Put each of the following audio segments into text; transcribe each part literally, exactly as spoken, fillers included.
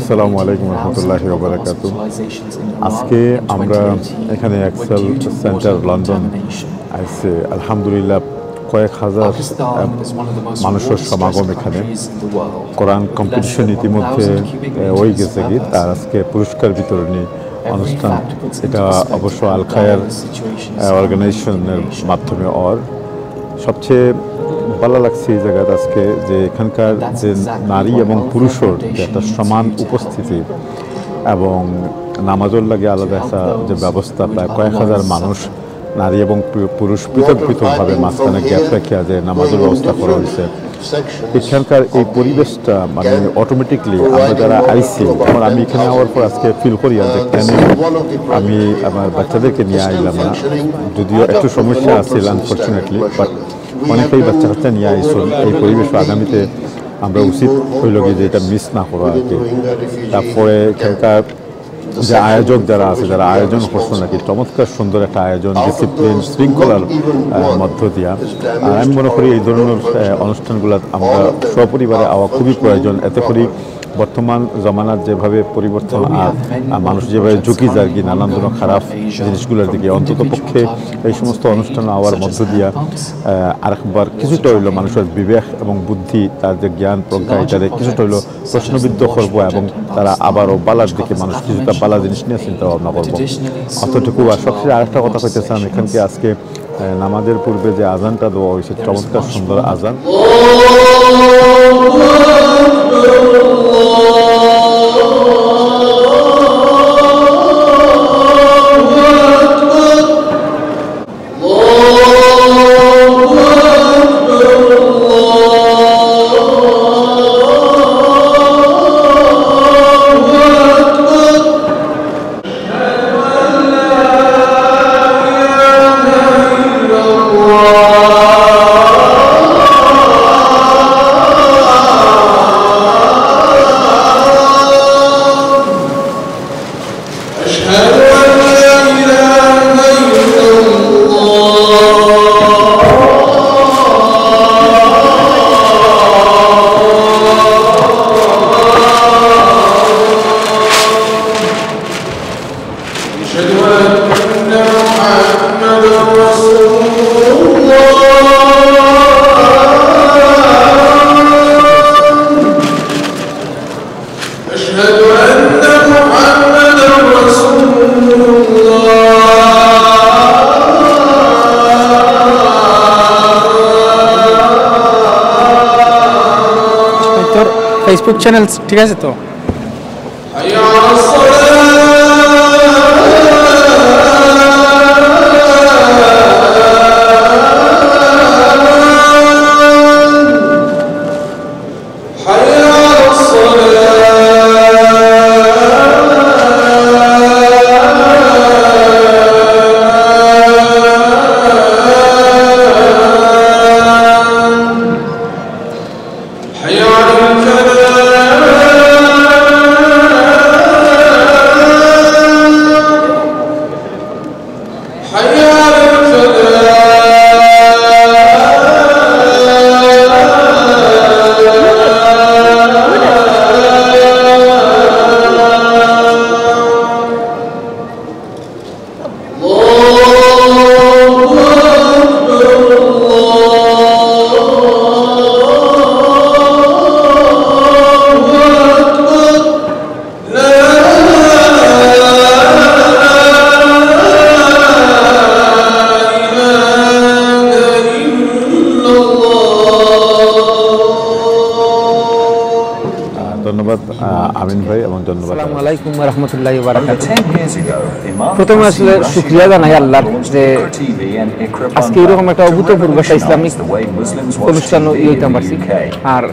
আসসালামু আলাইকুম রহমতুল্লাহি ওয়া বারাকাতুহু। আজকে আমরা এখানে এক্সেল সেন্টার লন্ডন আইছে, আলহামদুলিল্লাহ, কয়েক হাজার, আহ, মানুষের সমাগম এখানে। কোরআন কম্পিটিশন ইতিমধ্যে, আহ, হয়ে গেছে কি, তার আজকে পুরস্কার বিতরণী অনুষ্ঠান। এটা অবশ্য আল খায়ের, আহ, অর্গানাইজেশনের মাধ্যমে অর। সবচেয়ে ভালো লাগছে এই জায়গাত আজকে যে এখানকার যে নারী এবং পুরুষের যে একটা সমান উপস্থিতি এবং নামাজের লাগে আলাদা একটা যে ব্যবস্থা, প্রায় কয়েক হাজার মানুষ, নারী এবং পু-, পুরুষ পৃথক পৃথকভাবে মাঝখানে গ্যাপ রাখিয়া যে নামাজের ব্যবস্থা করা হয়েছে। এখানকার এই পরিবেশটা মানে অটোমেটিকলি আমরা যারা আইছি, যেমন আমি এখানে আওয়ার পর আজকে ফিল করি আর যে কেন আমি আমার বাচ্চাদেরকে নিয়ে আইলাম না, যদিও একটু সমস্যা আছে আনফর্চুনেটলি, বাট অনেকেই বাচ্চা কাচ্চা নিয়ে আইসুন। এই পরিবেশ আগামীতে আমরা উচিত হইল কি যে এটা মিস না করা আর কি। তারপরে এখানকার যে আয়োজক যারা আছে, যারা আয়োজন করছেন আর কি, চমৎকার সুন্দর একটা আয়োজন, ডিসিপ্লিন, শৃঙ্খলার, আহ, মধ্য দিয়া। আর আমি মনে করি এই ধরনের, আহ, অনুষ্ঠানগুলো আমরা সপরিবারে আওয়া খুবই প্রয়োজন। এতে করি বর্তমান জমানার যেভাবে পরিবর্তন আর, আহ, মানুষ যেভাবে ঝুঁকি যার কি নানান ধরনের খারাপ জিনিসগুলোর দিকে, অন্তত পক্ষে এই সমস্ত অনুষ্ঠান আওয়ার মধ্য দিয়া, আহ, আরেকবার কিছুটা হইলো মানুষের বিবেক এবং বুদ্ধি, তার যে জ্ঞান প্রজ্ঞা, এটারে কিছুটা হইলো প্রশ্নবিদ্ধ করবো এবং তারা আবারও বালার দিকে, মানুষ কিছুটা বালা জিনিস নিয়ে চিন্তা ভাবনা করবো। অতটুকু। আর সবশেষে আরেকটা কথা কইতে চাই, আমি এখানকে আজকে, আহ, নামাজের পূর্বে যে আজানটা দেওয়া হয়েছে, চমৎকার সুন্দর আজান। أشهد أن لا إله إلا الله. أشهد أن محمدا رسول الله. أشهد أن محمدا رسول الله. তোর Facebook চ্যানেল ঠিক আছে তো? حي على الصلاة. حي على الصلاة. حي على الفلاح. حي على الفلاح. الله أكبر، الله أكبر. لا إله إلا الله. আহ, ধন্যবাদ, আহ, আমিন ভাই, এবং ধন্যবাদ। আসসালামু আলাইকুম ওয়া রাহমাতুল্লাহি ওয়া বারাকাতুহু। প্রথমে আসলে শুকরিয়া জানাই আল্লাহর যে আজকে এরকম একটা অভূতপূর্ব একটা ইসলামিক অনুষ্ঠান ইয়ে হইতাম পারছি। আর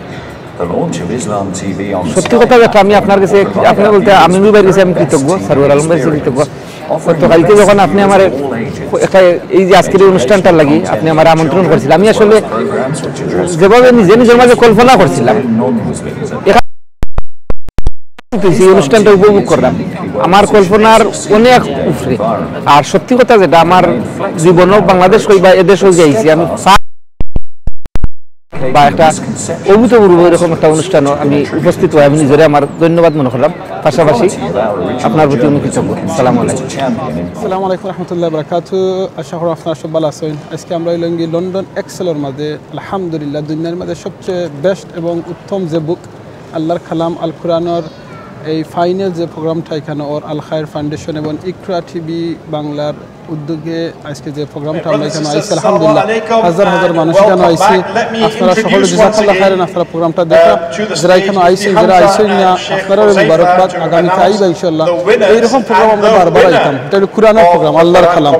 সত্যি কথা যেটা, আমি আপনার কাছে, আপনি বলতে আমিনুল ভাইয়ের কাছে আমি কৃতজ্ঞ, সারোয়ার আলম ভাইয়ের কাছে কৃতজ্ঞ। তো কালকে যখন আপনি আমার একটা, এই যে আজকের এই অনুষ্ঠানটার লাগি আপনি আমার আমন্ত্রণ করছিলেন, আমি আসলে যেভাবে নিজে নিজের মাঝে কল্পনা করছিলাম, এখানে তো এই অনুষ্ঠানটা উপভোগ করলাম, আমার কল্পনার অনেক উপরে। আর সত্যি কথা যেটা, আমার জীবনও বাংলাদেশ হই বা এদেশ হই যাইছি, আমি first বা একটা অভূতপূর্ব এরকম একটা অনুষ্ঠানও আমি উপস্থিত হয়ে আমি নিজেরে আমার ধন্যবাদ মনে করলাম। পাশাপাশি আপনার প্রতি আমি কৃতজ্ঞ। আসসালামু আলাইকুম। আসসালামু আলাইকুম রহমতুল্লাহ বরকাত। আশা করি আপনারা সব ভালো আছেন। আজকে আমরা হইলাম কি লন্ডন এক্সেলর মাঝে, আলহামদুলিল্লাহ, দুনিয়ার মাঝে সবচেয়ে বেস্ট এবং উত্তম যে বুক, আল্লাহর কালাম আল কোরআনর এই ফাইনাল যে প্রোগ্রামটা এখানে ওর আল খায়ের ফাউন্ডেশন এবং ইকরা টিভি বাংলার উদ্যোগে আজকে যে প্রোগ্রামটা আমরা এখানে আইছি, আলহামদুলিল্লাহ, হাজার হাজার মানুষ এখানে আইছি। আপনারা সকলে জাযাকাল্লাহ খায়রান, আপনারা প্রোগ্রামটা দেখা, যারা এখানে আইছেন, যারা আইছেন না, আপনারা মুবারকবাদ। আগামীতে আইবা ইনশাআল্লাহ। এইরকম প্রোগ্রাম আমরা বারবার আইতাম। এটা হলো কোরআনের প্রোগ্রাম, আল্লাহর কালাম,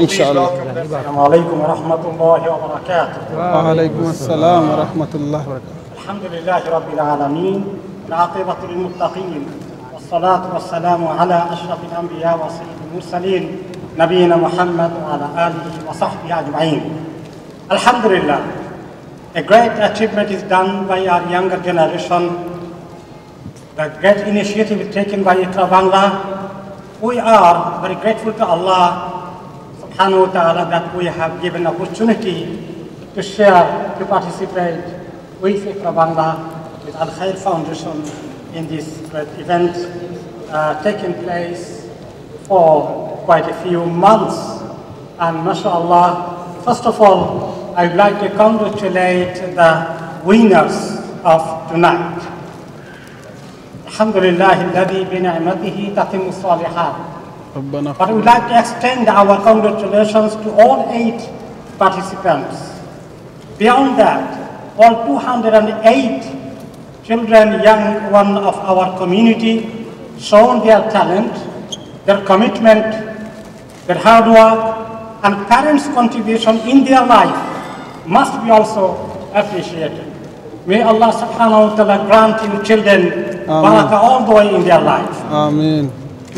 ইনশাআল্লাহ। السلام عليكم ورحمة الله وبركاته. ওয়ালাইকুম আসসালাম ওয়া রাহমাতুল্লাহ ওয়া বারাকাতুহু। الحمد لله رب العالمين، والعاقبة للمتقين، والصلاة والسلام على أشرف الأنبياء وسيد المرسلين، نبينا محمد وعلى آله وصحبه أجمعين. الحمد لله, a great achievement is done by our younger generation. The great initiative taken by Iqra Bangla. We are very grateful to Allah subhanahu wa ta'ala that we have given opportunity to share, to participate with Iqra Bangla, with Al Khair Foundation in this great event uh, taking place for quite a few months. And mashallah, first of all, I would like to congratulate the winners of tonight. الحمد لله الذي بنعمته تتم الصالحات. ربنا But I would like to extend our congratulations to all eight participants. Beyond that, all two hundred eight children, young one of our community, shown their talent, their commitment, their hard work, and parents' contribution in their life must be also appreciated. May Allah subhanahu wa ta'ala grant you children Amin. barakah all the way in their life. Amin.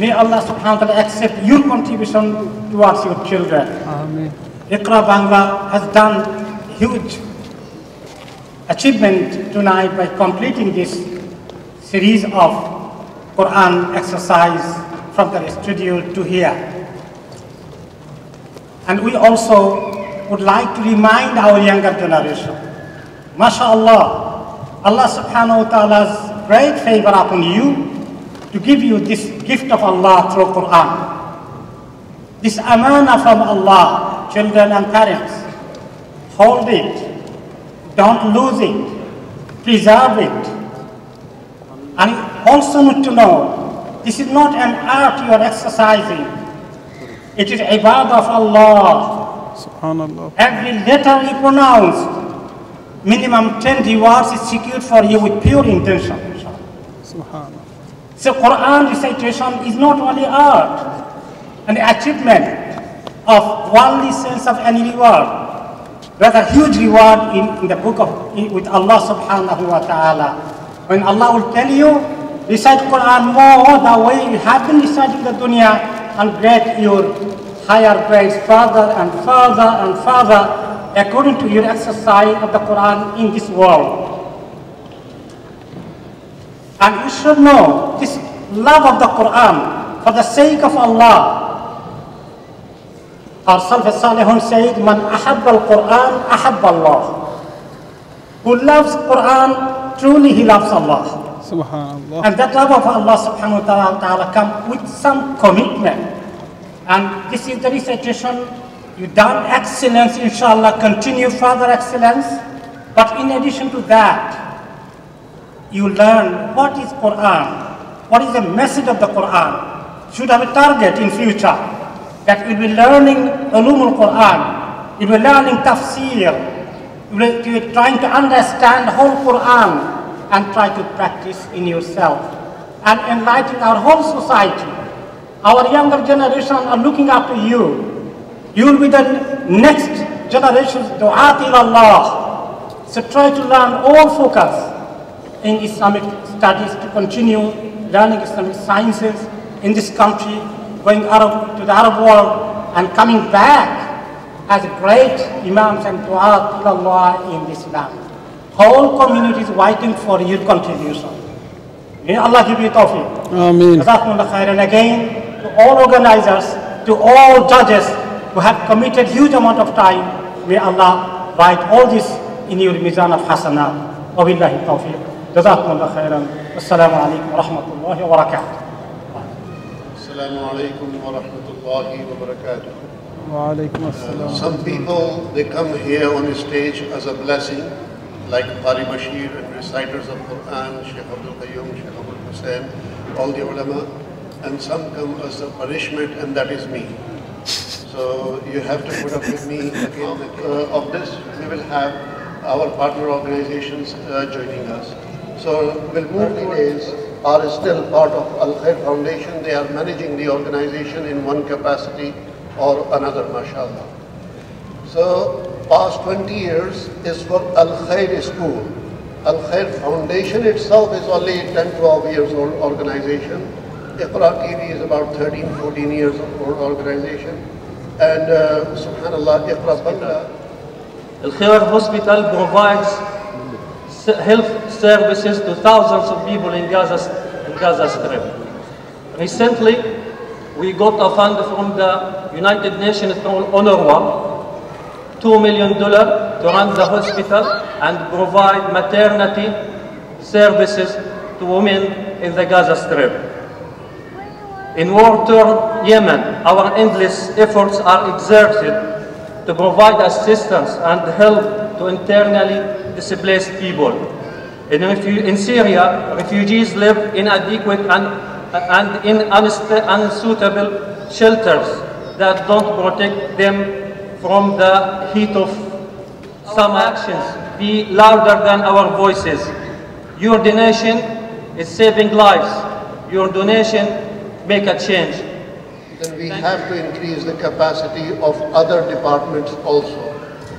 May Allah subhanahu wa ta'ala accept your contribution towards your children. Amin. Iqra Bangla has done huge achievement tonight by completing this series of Quran exercise from the studio to here. And we also would like to remind our younger generation, mashallah, Allah subhanahu wa ta'ala's great favor upon you to give you this gift of Allah through Quran. This amana from Allah, children and parents, hold it, don't lose it, preserve it. And you also need to know, this is not an art you are exercising. It is ibadah of Allah. সুবহানাল্লাহ। Every letter you pronounce, minimum ten rewards is secured for you with pure intention. সুবহানাল্লাহ। So Quran recitation is not only art, an achievement of worldly sense of any reward, rather huge reward in, in the book of in, with Allah subhanahu wa ta'ala. When Allah will tell you, recite Quran more the way you have been reciting the dunya and get your higher grades further and further and further according to your exercise of the Quran in this world. And we should know this love of the Quran for the sake of Allah. Our Salaf Salihun said, من أحب القرآن أحب الله. Who loves Quran, truly he loves Allah. সুবহানাল্লাহ। And that love of Allah subhanahu wa ta'ala come with some commitment. And this is the recitation. You done excellence, inshallah, continue further excellence. But in addition to that, you learn what is Quran, what is the message of the Quran. Should have a target in future that you'll be learning ulumul Quran, you'll be learning tafsir, you'll be trying to understand the whole Quran and try to practice in yourself and enlighten our whole society. Our younger generation are looking up to you. You will be the next generation du'at ila Allah. So try to learn all focus in Islamic studies to continue learning Islamic sciences in this country, going Arab, to the Arab world and coming back as great imams and du'at ila Allah in this land. Whole community is waiting for your contribution. May Allah give you tawfiq. Ameen. Jazakumullah khairan again to all organizers, to all judges who have committed huge amount of time. May Allah write all this in your mizan of hasanat. Wabillahi tawfiq. Jazakumullah khairan. Assalamu alaikum wa rahmatullahi wa barakatuh. Assalamu alaikum wa rahmatullahi wa barakatuh. وعليكم السلام. Some people, they come here on the stage as a blessing, like Qari Bashir and reciters of Quran, Sheikh Abdul Qayyum, Sheikh Abdul Hussein, all the ulama, and some come as a punishment, and that is me. So you have to put up with me again. Uh, of this, we will have our partner organizations uh, joining us. So Wilmur Village are still part of Al Khair Foundation. They are managing the organization in one capacity or another, mashallah. So past twenty years is for Al Khair School. Al Khair Foundation itself is only ten, twelve years old organization. Iqra T V is about thirteen, fourteen years old organization. And uh, subhanallah, Iqra Bangla. Al Khair Hospital provides s- health services to thousands of people in Gaza, in Gaza Strip. Recently, we got a fund from the United Nations, from UNRWA, two million dollar to run the hospital and provide maternity services to women in the Gaza Strip. In war-torn Yemen, our endless efforts are exerted to provide assistance and help to internally displaced people. In, refu- in Syria, refugees live in inadequate and, and in unst- unsuitable shelters that don't protect them from the heat of some actions be louder than our voices. Your donation is saving lives. Your donation make a change. Then we have to increase the capacity of other departments also,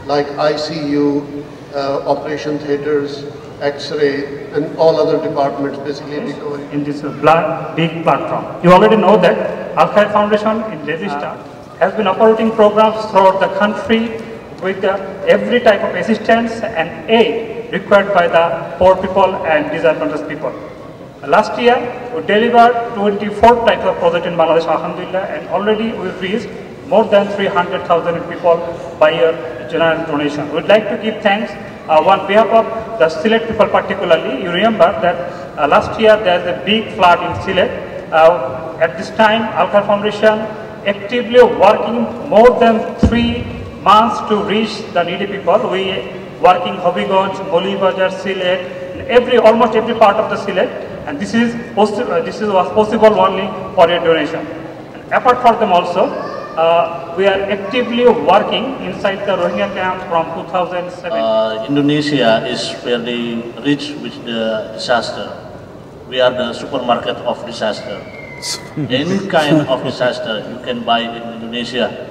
like I C U, uh, operation theaters, X-ray, and all other departments, basically recovery. In this blood big platform. You already know that Al Khair Foundation in Leicester has been operating programs throughout the country with uh, every type of assistance and aid required by the poor people and disadvantaged people. Last year, we delivered twenty-four types of projects in Bangladesh, Alhamdulillah, and already we've reached more than three hundred thousand people by your generous donation. We'd like to give thanks uh, on behalf of the Sylhet people particularly. You remember that uh, last year there is a big flood in Sylhet. Uh, at this time, Al Khair Foundation actively working more than three months to reach the needy people. We working Hobibganj, Maulibajar, Sylhet, in every, almost every part of the Sylhet, and this is possi- uh, this is was possible only for your donation. And apart from them also, uh, we are actively working inside the Rohingya camp from two thousand seven. Uh, Indonesia is very rich with the disaster. We are the supermarket of disaster. Any kind of disaster you can buy in Indonesia.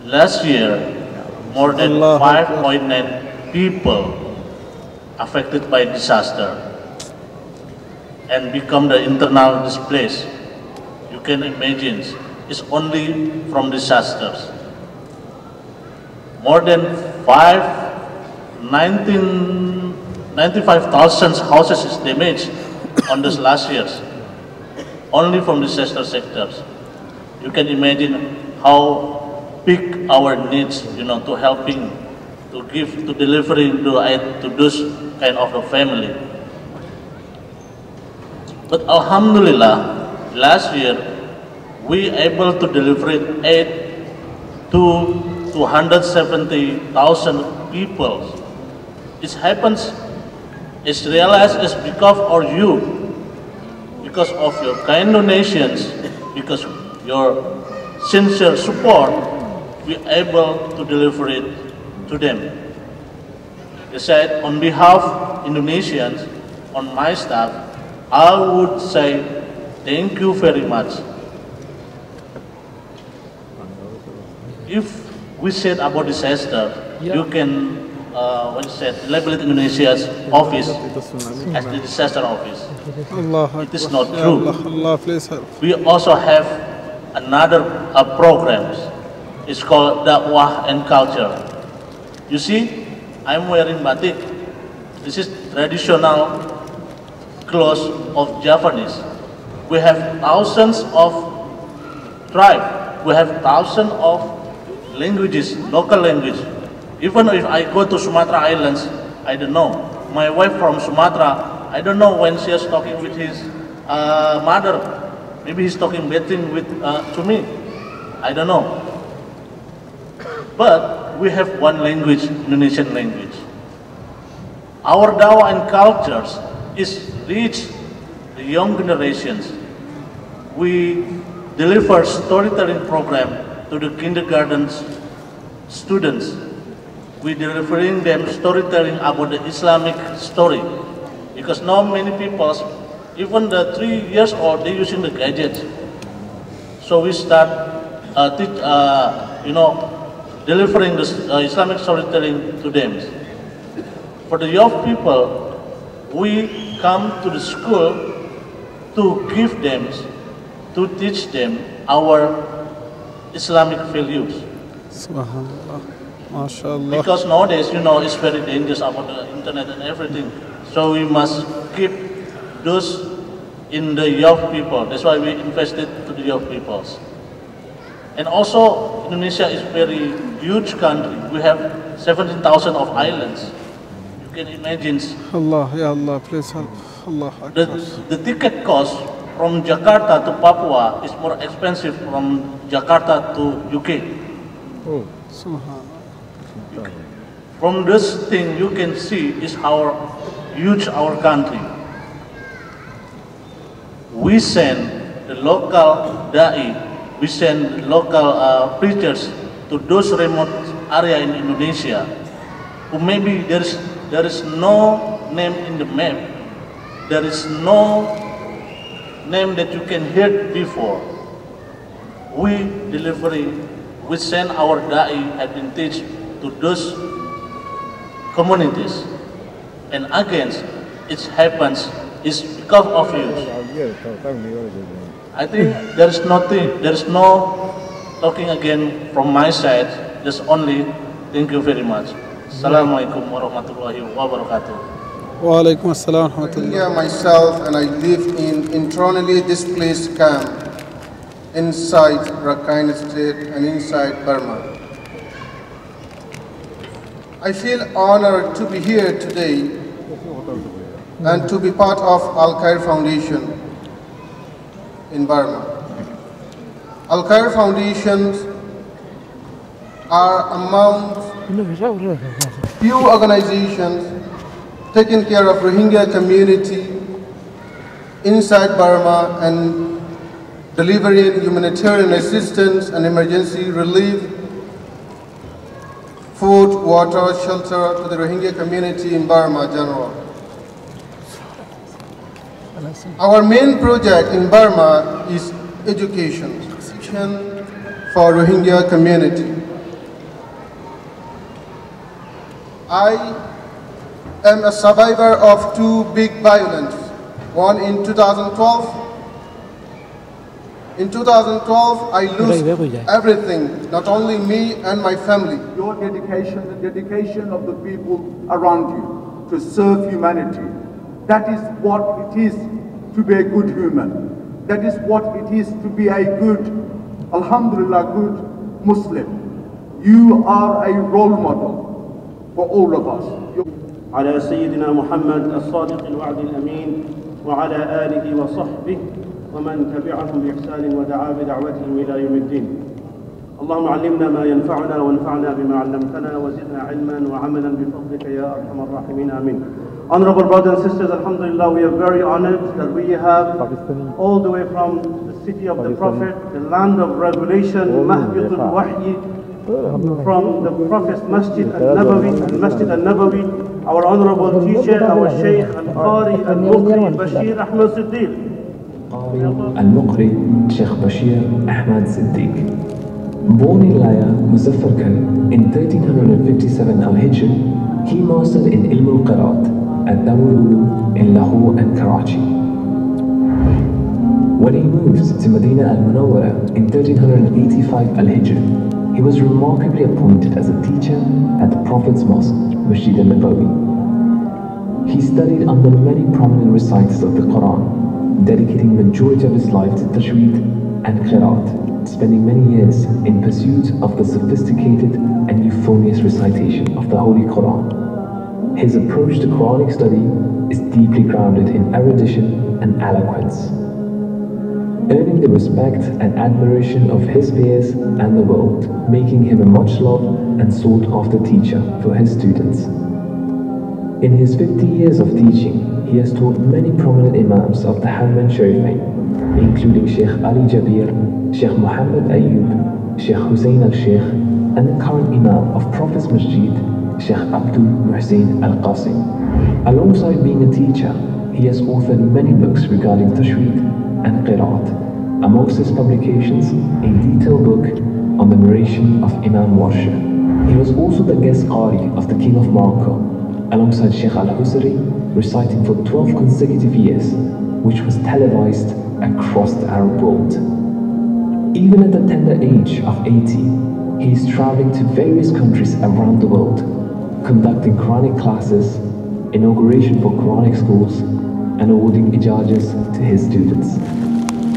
Last year, more than Allahu Akbar. five point nine people affected by disaster and become the internal displaced. You can imagine, it's only from disasters. More than five, nineteen, ninety-five thousand houses is damaged on this last years, only from disaster sectors. You can imagine how big our needs, you know, to helping, to give, to delivering to, to those kind of a family. But Alhamdulillah, last year we able to deliver aid to two hundred seventy thousand people. It happens, it's realized it's because of you, because of your kind donations, because your sincere support, we able to deliver it to them. They said, on behalf Indonesians, on my staff, I would say thank you very much. If we said about disaster, you can, uh, what you said, label it Indonesia's office as the disaster office. الله It is أكبر. not يا true. الله، الله, please help. We also have another uh, programs. It's called Dakwah and Culture. You see, I'm wearing batik. This is traditional close of Japanese. We have thousands of tribe. We have thousands of languages, local language. Even if I go to Sumatra Islands, I don't know. My wife from Sumatra, I don't know when she is talking with his uh, mother. Maybe he's talking bad thing with uh, to me. I don't know. But we have one language, Indonesian language. Our dawah and cultures is reach the young generations. We deliver storytelling program to the kindergarten students. We delivering them storytelling about the Islamic story, because now many people, even the three years old, they using the gadget. So we start, uh, teach, uh, you know, delivering this uh, Islamic storytelling to them. For the young people, we come to the school to give them, to teach them our Islamic values. Subhanallah. MashaAllah. Because nowadays, you know, it's very dangerous about the internet and everything. So we must keep those in the young people. That's why we invested to the young peoples. And also, Indonesia is very huge country. We have seventeen thousand of islands. You can imagine. Allah, ya Allah, please help. Allah The, Akbar. The ticket cost from Jakarta to Papua is more expensive from Jakarta to U K. Subhanallah. From this thing you can see is how huge our country. We send the local da'i, we send the local uh, preachers to those remote area in Indonesia, who maybe there is, there is no name in the map, there is no name that you can hear before. We delivery, we send our da'i have been teach to those communities. And against it happens is because of you. I think there is nothing, there is no talking again from my side. Just only thank you very much. Assalamualaikum warahmatullahi wabarakatuh. Wa alaikum assalam wa rahmatullah. Here myself, and I live in internally displaced camp inside Rakhine State and inside Burma. I feel honored to be here today and to be part of Al Khair Foundation in Burma. Al Khair Foundations are among few organizations taking care of Rohingya community inside Burma and delivering humanitarian assistance and emergency relief, food, water, shelter to the Rohingya community in Burma general. Our main project in Burma is education, education for Rohingya community. I am a survivor of two big violence, one in two thousand twelve. In two thousand twelve, I lose everything, not only me and my family. Your dedication, the dedication of the people around you to serve humanity. That is what it is to be a good human. That is what it is to be a good, Alhamdulillah, good Muslim. You are a role model for all of us. على سيدنا محمد الصادق الوعد الأمين وعلى آله وصحبه ومن تبعهم بإحسان ودعا بدعوتهم إلى يوم الدين. اللهم علمنا ما ينفعنا وانفعنا بما علمتنا وزدنا علما وعملا بفضلك يا أرحم الراحمين. آمين. Honorable brothers and sisters, Alhamdulillah, we are very honored that we have all the way from the city of the Prophet, the land of revelation, Mahbit al-Wahyi, from the Prophet's Masjid al-Nabawi, al-Masjid al-Nabawi, our honorable teacher, our Shaykh al-Qari al-Muqri Bashir Ahmad Siddiq. Al-Muqri Sheikh Bashir Ahmad Siddiq. Born in Laya, Muzaffargarh in thirteen fifty-seven Al-Hijri, he mastered in Ilm al-Qiraat at Darul Uloom in Lahore and Karachi. When he moved to Medina al-Munawwara in thirteen eighty-five Al-Hijri, he was remarkably appointed as a teacher at the Prophet's Mosque, Masjid al-Nabawi. He studied under many prominent reciters of the Quran, dedicating majority of his life to tajweed and qiraat, spending many years in pursuit of the sophisticated and euphonious recitation of the Holy Quran. His approach to Quranic study is deeply grounded in erudition and eloquence, earning the respect and admiration of his peers and the world, making him a much loved and sought after teacher for his students. In his fifty years of teaching, he has taught many prominent Imams of the Haramain Sharifain, including Sheikh Ali Jabir, Sheikh Muhammad Ayub, Sheikh Hussein al Sheikh, and the current Imam of Prophet's Masjid, Sheikh Abdul Muhsin al Qasim. Alongside being a teacher, he has authored many books regarding tajweed and qiraat. Amongst his publications, a detailed book on the narration of Imam Warsh. He was also the guest qari of the King of Morocco, alongside Sheikh Al-Husari, reciting for twelve consecutive years, which was televised across the Arab world. Even at the tender age of eighty, he is travelling to various countries around the world, conducting Quranic classes, inauguration for Quranic schools, and awarding ijazas to his students.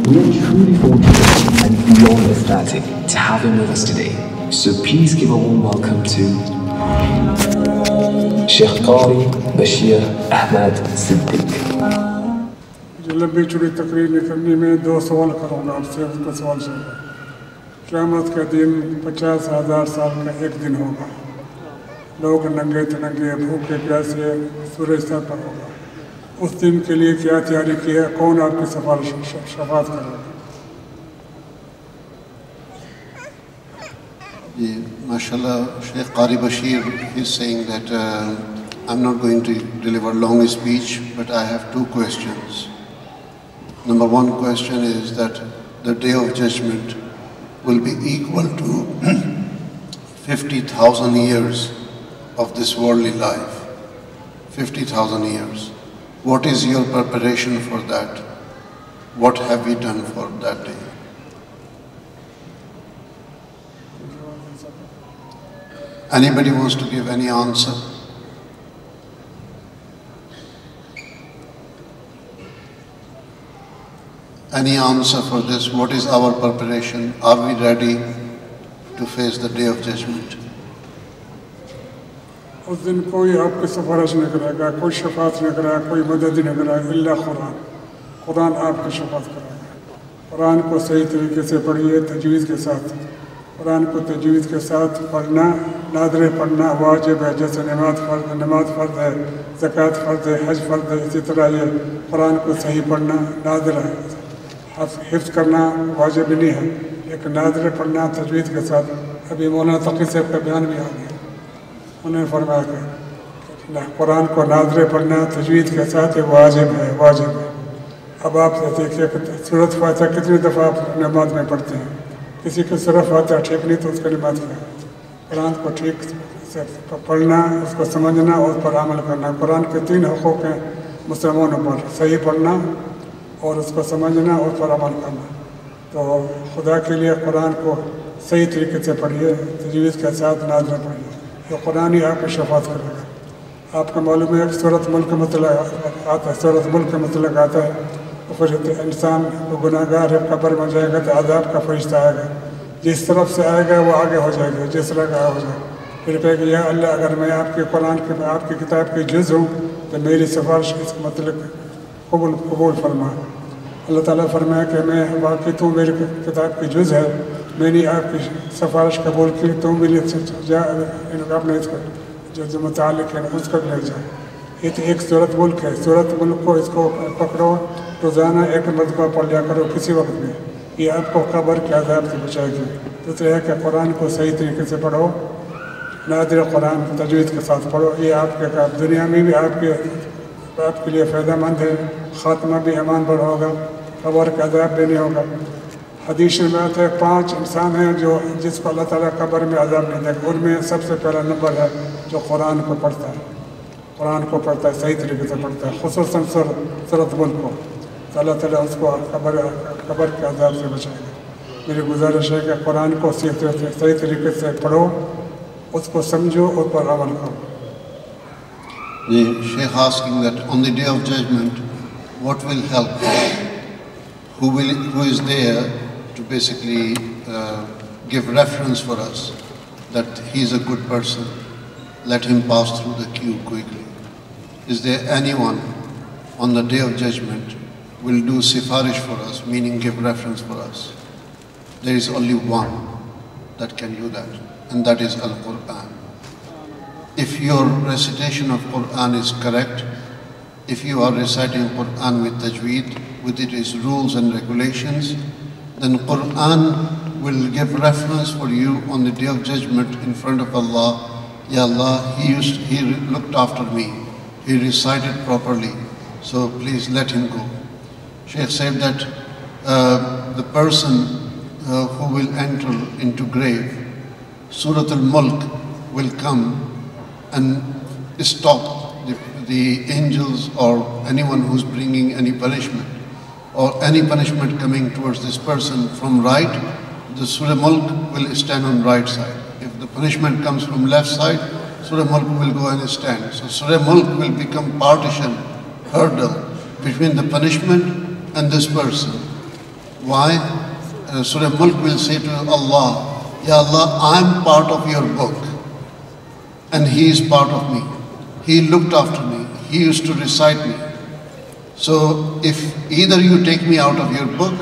We are truly fortunate and beyond ecstatic to have him with us today. So please give a warm welcome to Sheikh Qari Bashir Ahmad Siddiq. جو لمبی چوڑی تقریر نہیں کرنی، میں دو سوال کروں گا آپ سے، اس کا سوال شروع ہے۔ قیامت کا دن پچاس ہزار سال کا ایک دن ہوگا۔ لوگ ننگے تننگے، بھوکے پیاسے، سورج سر پر ہوگا۔ اس دن کے لیے کیا تیاری کی ہے؟ کون آپ کی سفارش، ش-، شفاعت کرے گا؟ Yeah, mashallah, Sheikh Qari Bashir is saying that uh, I'm not going to deliver long speech, but I have two questions. Number one question is that the day of judgment will be equal to fifty thousand years of this worldly life. Fifty thousand years. What is your preparation for that? What have we done for that day? Anybody wants to give any answer? Any answer for this? What is our preparation? Are we ready to face the day of judgment? اس دن کوئی آپ کی سفارش نہیں کرے گا، کوئی شفاعت نہیں کرے گا، کوئی مدد نہیں کرے گا، الا قرآن۔ قرآن آپ کی شفاعت کرے گا۔ قرآن کو صحیح طریقے سے پڑھیے، تجوید کے ساتھ۔ قرآن کو تجوید کے ساتھ پڑھنا، نادرے پڑھنا واجب ہے، جیسے نماز فرض، نماز فرض ہے، زکوٰۃ فرض ہے، حج فرض ہے، اسی طرح یہ قرآن کو صحیح پڑھنا نادرہ ہے۔ حف-، حفظ کرنا واجب نہیں ہے، لیکن نادرے پڑھنا تجوید کے ساتھ۔ ابھی مولانا تقی صاحب کا بیان بھی آ گیا، انہوں نے فرمایا کہ قرآن کو نادرے پڑھنا تجوید کے ساتھ یہ واجب ہے، واجب ہے۔ اب آپ دیکھیے کہ سورۃ فاتحہ کتنی دفعہ آپ نماز میں پڑھتے ہیں، کسی کی سورۃ فاتحہ ٹھیک نہیں تو اس کا نماز کیا ہے؟ قرآن کو ٹھیک سے پڑھنا، اس کو سمجھنا اور اس پر عمل کرنا۔ قرآن کے تین حقوق ہیں مسلمانوں پر: صحیح پڑھنا اور اس کو سمجھنا اور اس پر عمل کرنا۔ تو خدا کے لیے قرآن کو صحیح طریقے سے پڑھیے، تجوید کے ساتھ نادرہ پڑھیے۔ یہ قرآن ہی آپ کی شفاعت کرے گا۔ آپ کو معلوم ہے، ایک سورۃ ملک مطلق آتا ہے، سورۃ ملک مطلق آتا ہے، تو پھر انسان کو گناہ گار ہے، قبر میں جائے گا تو عذاب کا فرشتہ آئے گا، جس طرف سے آئے گا وہ آگے ہو جائے گا، جس طرح کا ہو جائے گا۔ پھر کہے کہ یا اللہ، اگر میں آپ کے قرآن کے، آپ کی کتاب کے جز ہوں تو میری سفارش اس مطلب قبول، قبول فرما۔ اللہ تعالیٰ فرمایا کہ میں واقعی تو میری کتاب کی جز ہے، میں نے آپ کی سفارش قبول کی، تو میری جا، اپنے اس کو جو، جو متعلق ہے اس کو لے جا۔ یہ تو ایک سورۃ ملک ہے، سورۃ ملک کو، اس کو پکڑو، روزانہ ایک مرتبہ پڑھ لیا کرو کسی وقت میں، یہ آپ کو قبر کے عذاب سے بچائے گی۔ دوسرے ہے کہ قرآن کو صحیح طریقے سے پڑھو، نادرے قرآن تجوید کے ساتھ پڑھو، یہ آپ کے دنیا میں بھی آپ کے، آپ کے لیے فائدہ مند ہے، خاتمہ بھی ایمان پر ہوگا، قبر کا عذاب بھی نہیں ہوگا۔ حدیث میں آتا ہے، پانچ انسان ہیں جو، جس کو اللہ تعالیٰ قبر میں عذاب نہیں دے گا۔ ان میں سب سے پہلا نمبر ہے جو قرآن کو پڑھتا ہے، قرآن کو پڑھتا ہے، صحیح طریقے سے پڑھتا ہے، خصوصاً سور، سورۃ ملک کو، تو اللہ تعالیٰ اس کو قبر، قبر کے عذاب سے بچائے گا۔ میری گزارش ہے کہ قرآن کو صحیح طرح سے، صحیح طریقے سے پڑھو، اس کو سمجھو، اس پر عمل کرو۔ The Sheikh asking that on the day of judgment, what will help us? Who will, who is there to basically uh, give reference for us that he is a good person? Let him pass through the queue quickly. Is there anyone on the day of judgment will do sifarish for us, meaning give reference for us? There is only one that can do that, and that is Al-Quran. If your recitation of Quran is correct, if you are reciting Quran with tajweed, with its rules and regulations, then Quran will give reference for you on the day of judgment in front of Allah. Ya Allah, he used, he re- looked after me. He recited properly. So please let him go. Sheikh said that uh, the person uh, who will enter into grave, Surah Al-Mulk will come and stop the, the angels or anyone who's bringing any punishment, or any punishment coming towards this person from right, the Surah Mulk will stand on right side. If the punishment comes from left side, Surah Mulk will go and stand. So Surah Mulk will become partition, hurdle between the punishment and this person. Why? Uh, Surah Mulk will say to Allah, Ya Allah, I'm part of your book, and he is part of me. He looked after me. He used to recite me. So if either you take me out of your book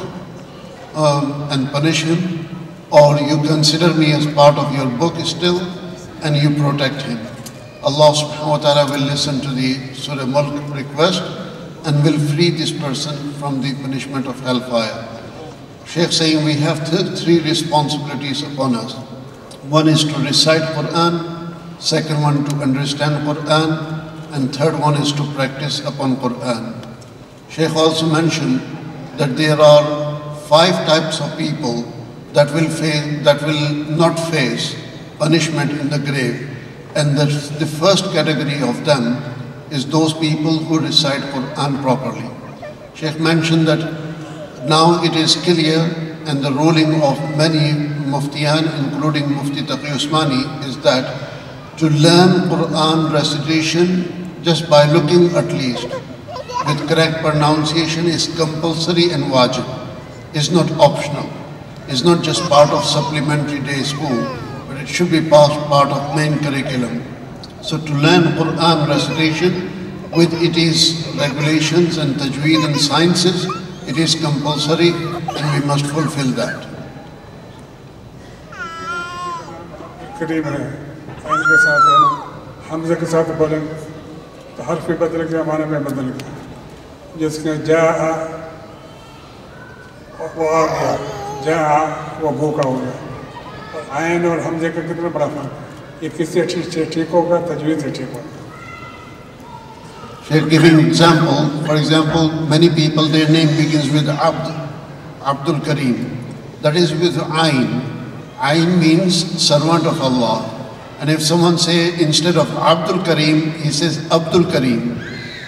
um, and punish him, or you consider me as part of your book still and you protect him, Allah subhanahu wa ta'ala will listen to the Surah Mulk request and will free this person from the punishment of hellfire. Sheikh saying we have th- three responsibilities upon us. One is to recite Quran, second one to understand Quran, and third one is to practice upon Quran. Sheikh also mentioned that there are five types of people that will face, that will not face punishment in the grave, and the, the first category of them is those people who recite Quran properly. Sheikh mentioned that now it is clear, and the ruling of many muftiyan, including Mufti Taqi Usmani, is that to learn Quran recitation just by looking at least with correct pronunciation is compulsory and wajib. It's not optional. It's not just part of supplementary day school, but it should be part, part of main curriculum. So to learn Quran recitation with its regulations and tajweed and sciences, it is compulsory and we must fulfill that. करीम है, इनके साथ है ना, हमजे के साथ बोलें तो हर्फ भी बदल गया, माना में बदल गया। जिसके जा, वो आ गया, जा, वो भूखा हो गया। और आयन और हमजे का कितना बड़ा फर्क है। ये किससे ठीक से ठीक होगा? तजवीद से ठीक होगा। Sheikh giving example, for example, many people, their name begins with Abd, Abdul Kareem. That is with Ain. Ain means servant of Allah. And if someone say instead of Abdul Kareem, he says Abdul Kareem.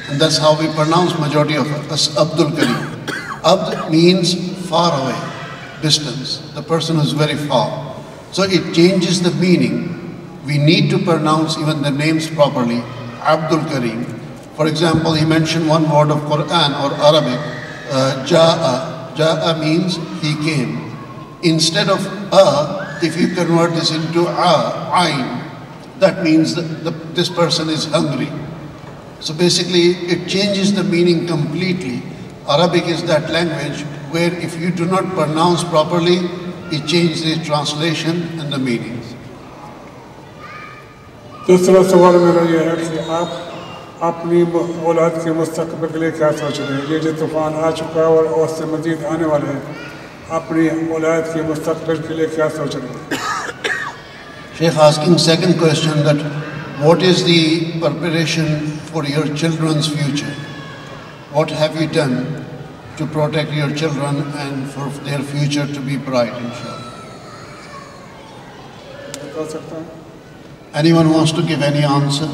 And that's how we pronounce majority of us Abdul Kareem. Abd means far away, distance, the person who is very far. So it changes the meaning. We need to pronounce even the names properly. Abdul Kareem. For example, he mentioned one word of Quran or Arabic, uh, Ja'a. Ja'a means he came. Instead of a, if you convert this into a, Ain, that means that the, this person is hungry. So basically, it changes the meaning completely. Arabic is that language where if you do not pronounce properly, it changes the translation and the meanings. दूसरा सवाल मेरा ये है कि आप अपनी औलाद के मुस्तकबिल के लिए क्या सोच रहे हैं? ये जो तूफान आ चुका है और उससे मजीद आने वाले हैं, अपनी औलाद के मुस्तकबिल के लिए क्या सोच रहे हैं? Sheikh asking second question that what is the preparation for your children's future? What have you done to protect your children and for their future to be bright, inshallah? बता सकता हूँ। Anyone wants to give any answer?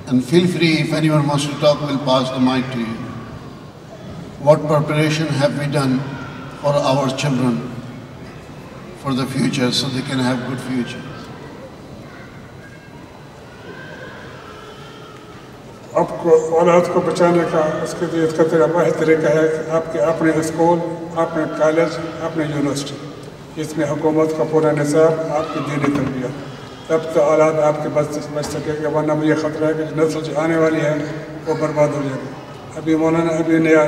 And feel free, if anyone wants to talk, we'll pass the mic to you. What preparation have we done for our children for the future so they can have good future? आपको औलाद को बचाने का, उसके लिए इसका तरीका, वाहिद तरीका है कि आपके अपने स्कूल, अपने कॉलेज, अपने यूनिवर्सिटी, इसमें हुकूमत का पूरा निसाब आपकी दीनी तरबियत, तब तो औलाद आपके बच बच सकेगी। वरना मुझे ख़तरा है कि जो नस्ल जो आने वाली है, वो बर्बाद हो जाएगी। अभी मौलाना, अभी नया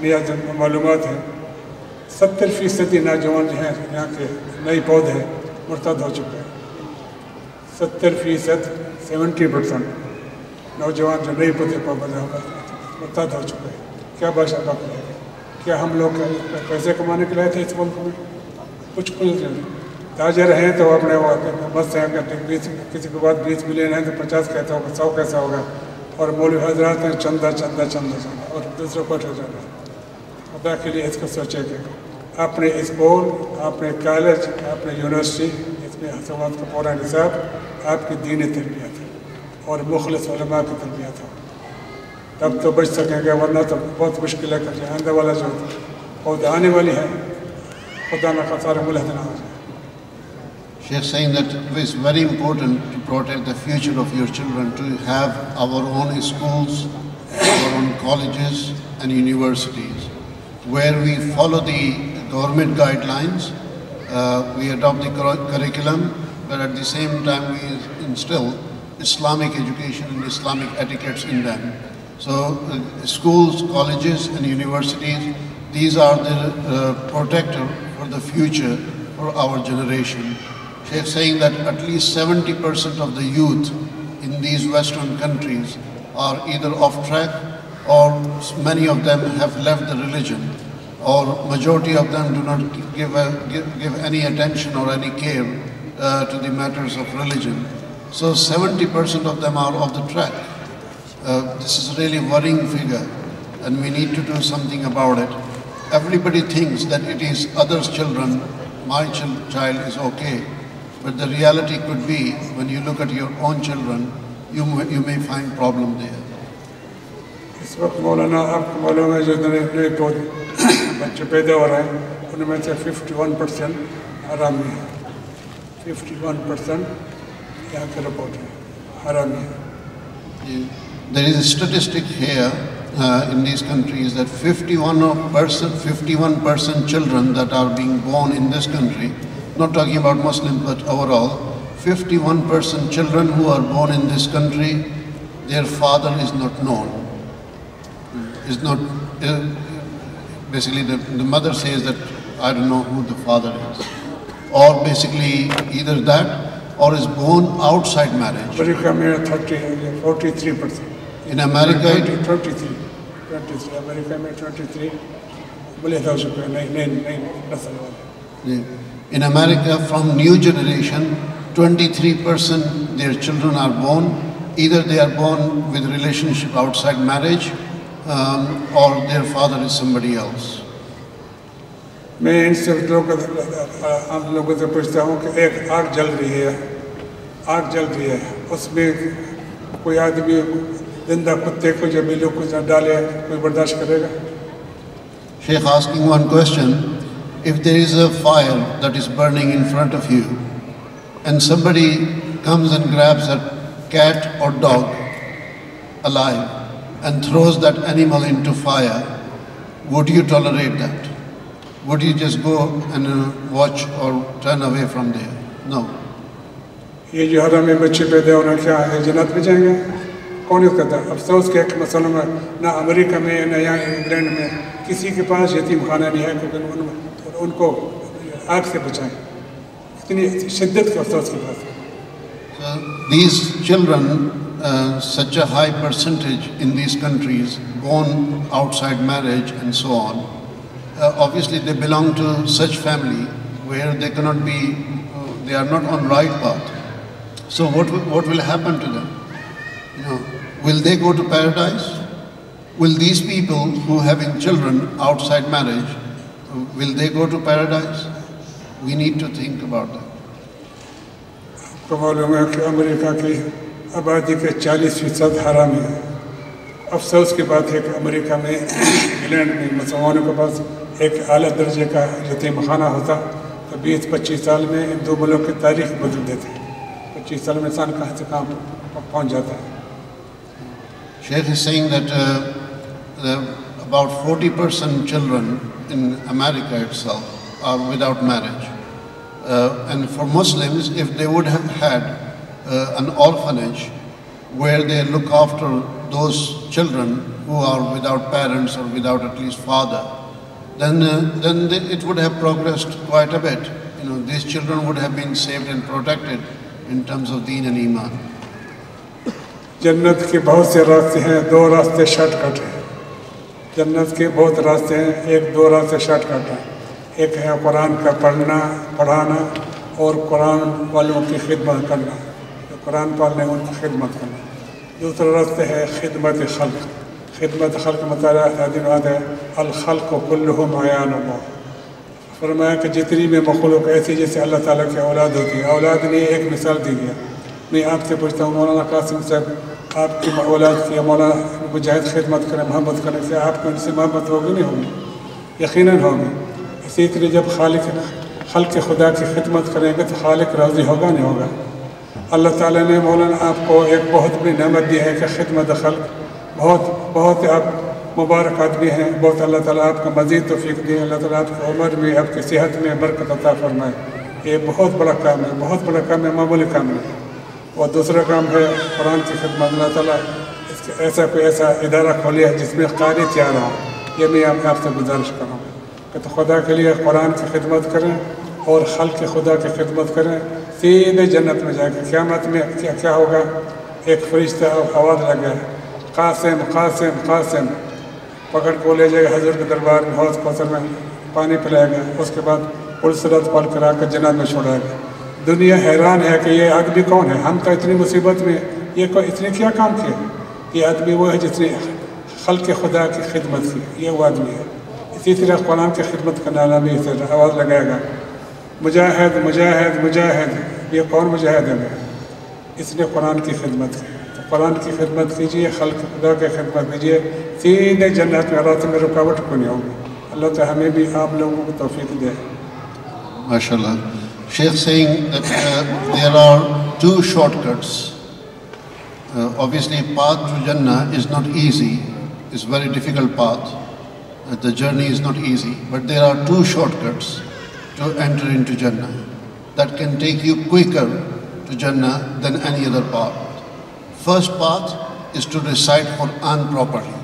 नया जो मालूमात है, सत्तर फीसदी नौजवान जो हैं यहाँ के नए पौधे मुर्तद हो चुके हैं। सत्तर फीसद, सेवेंटी परसेंट नौजवान जो नए पौधे पर मुर्तद हो चुके हैं। क्या भाषा का क्या हम लोग पैसे कमाने के लिए आए थे इस मुल्क में? कुछ कुछ नहीं। ताजर हैं तो अपने वो मस्त हैं, अगर बीस, किसी के पास बीस मिलियन है तो पचास कैसा होगा, सौ कैसा होगा। और मौलवी हजरात हैं, चंदा, चंदा, चंदा, चंदा, और दूसरों को ठहर जाना। खुदा के लिए इसको सोचें कि अपने स्कूल, अपने कॉलेज, अपने यूनिवर्सिटी, इसमें हसवात का पूरा निसाब आपकी दीनी तरबियत है और मुखलिस उलमा की तरबियत है, तब तो बच सकेंगे, वरना तो बहुत मुश्किल है कि आइंदा वाला जो पौधे आने वाली है, खुदा ना खासा मुलहद ना हो जाए। Sheikh saying that it's very important to protect the future of your children, to have our own schools, our own colleges and universities, where we follow the government guidelines, uh, we adopt the curri- curriculum, but at the same time we instill Islamic education and Islamic etiquettes in them. So uh, schools, colleges and universities, these are the uh, protector for the future for our generation. Sheikh saying that at least seventy percent of the youth in these Western countries are either off track or many of them have left the religion, or majority of them do not give, a, give, give any attention or any care uh, to the matters of religion. So seventy percent of them are off the track. Uh, this is really worrying figure, and we need to do something about it. Everybody thinks that it is others' children, my chil- child is okay, but the reality could be when you look at your own children, you may, you may find problem there. इस वक्त मौलाना, आपको मालूम है, जो नए नए पौधे बच्चे पैदा हो रहे हैं, उनमें से फिफ्टी वन परसेंट हरामी है। फिफ्टी वन परसेंट यहाँ की रिपोर्ट है, हरामी है। There is a statistic here uh, in these countries that fifty-one percent, fifty-one percent children that are being born in this country, not talking about Muslim but overall, fifty-one percent children who are born in this country, their father is not known. Is not uh, basically the, the mother says that I don't know who the father is, or basically either that or is born outside marriage. America में thirty, forty three percent. In America, it, twenty three, twenty three, America में twenty three मुलहद हो चुके हैं, नई नई नई नस्ल वाले। In America, from new generation, twenty-three percent their children are born. Either they are born with relationship outside marriage, um, or their father is somebody else. मैं इनसे लोग, आम लोगों से पूछता हूँ कि एक आग जल रही है, आग जल रही है, उसमें कोई आदमी जिंदा कुत्ते को या बिल्ली को जब डाले, कोई बर्दाश्त करेगा? Sheikh asking one question, if there is a fire that is burning in front of you and somebody comes and grabs a cat or dog alive and throws that animal into fire, would you tolerate that? Would you just go and uh, watch or turn away from there? No. ये जो हरामी बच्चे पैदा होना क्या है, जन्नत में जाएंगे? कौन कहता है? अफसोस के एक मसला में ना अमेरिका में, ना यहाँ इंग्लैंड में किसी के पास यतीम खाना नहीं है, क्योंकि उन, उनको आग से बचाएं। इतनी शिद्दत के अफसोस की बात है। So these children, uh, such a high percentage in these countries, born outside marriage and so on, uh, obviously they belong to such family where they cannot be, uh, they are not on right path. So what, wi- what will happen to them? You know, will they go to paradise? Will these people who having children outside marriage, will they go to paradise? We need to think about that. आपको मालूम है कि अमेरिका की आबादी के चालीस फीसद हरामी है। अफसोस की बात है कि अमेरिका में, इंग्लैंड में मुसलमानों के पास एक आला दर्जे का यतीम खाना होता तो बीस पच्चीस साल में इन दो मुल्कों की तारीख बदल देते। पच्चीस साल में इंसान कहाँ से कहाँ प- पहुँच जाता है। Sheikh is saying that uh, the, about forty percent children in America itself are without marriage. Uh, and for Muslims, if they would have had uh, an orphanage where they look after those children who are without parents or without at least father, then, uh, then they, it would have progressed quite a bit. You know, these children would have been saved and protected in terms of deen and iman. जन्नत के बहुत से रास्ते हैं, दो रास्ते शॉर्टकट हैं। जन्नत के बहुत रास्ते हैं, एक दो रास्ते शॉर्टकट हैं। एक है कुरान का पढ़ना, पढ़ाना और कुरान वालों की खिदमत करना, जो कुरान पाल हैं उनकी खिदमत करना। दूसरा रास्ता है खिदमत खल्क। खिदमत खल्क मतलब है, अल खल्क कुल्लुहुम अयानुल्लाह। फरमाया कि जितनी भी मखलूक ऐसी जैसे अल्लाह ताला की औलाद होती है, औलाद ने एक मिसाल दी गया। मैं आपसे पूछता हूँ मौलाना कासिम साहब, आपकी औलाद की, मौलाना मुजाहिद खिदमत करें, मोहब्बत करें, क्या आपको उनसे मोहब्बत होगी, नहीं होगी? यकीनन होगी। इसी तरह जब खालिक, खल्क खुदा की खिदमत करेंगे तो खालिक राजी होगा, नहीं होगा? अल्लाह ताला ने मौलाना आपको एक बहुत बड़ी नेमत दी है कि खिदमत खल्क, बहुत, बहुत आप मुबारक आदमी हैं, बहुत अल्लाह ताला आपको मज़ीद तौफीक दे, अल्लाह ताला आपकी उम्र में, आपकी सेहत में बरकत अता फरमाए। ये बहुत बड़ा काम है, बहुत बड़ा काम है, मामूली काम नहीं। और दूसरा काम है कुरान की खिदमत। अल्लाह ताला इसके, ऐसा कोई ऐसा इदारा खोले जिसमें कारी तैयार हो, ये मैं आप, आपसे गुजारिश करूँगा कि तो खुदा के लिए कुरान की खिदमत करें और खल्क खुदा की खिदमत करें। सीधे जन्नत में जाके क़यामत में क्या, क्या होगा? एक फरिश्ता आवाज़ लगा, कासिम, कासिम, कासिम, पकड़ को ले जाएगा हजूर के दरबार में, हौज कौसर में पानी पिलाएगा। उसके बाद पुल सिरात पार करा कर जन्नत में छोड़ाएगा। दुनिया हैरान है कि ये आदमी कौन है, हम तो इतनी मुसीबत में, ये को, इसने क्या काम किया? ये आदमी वो है जिसने खल्क खुदा की खिदमत की, ये वो आदमी है। इसी तरह कुरान की खिदमत करने वाला भी इसी तरह आवाज़ लगाएगा, मुजाहिद, मुजाहिद, मुजाहिद। ये कौन मुजाहिद है? इसने कुरान की खिदमत की। तो कुरान की खिदमत कीजिए, खल्क खुदा की खिदमत कीजिए, सीधे जन्नत में, रास्ते में रुकावट को नहीं होगी। अल्लाह तो हमें भी आप लोगों को तौफीक दे। Mashallah. Sheikh saying that uh, there are two shortcuts. Uh, obviously, path to Jannah is not easy. It's a very difficult path. Uh, the journey is not easy. But there are two shortcuts to enter into Jannah that can take you quicker to Jannah than any other path. First path is to recite Quran properly.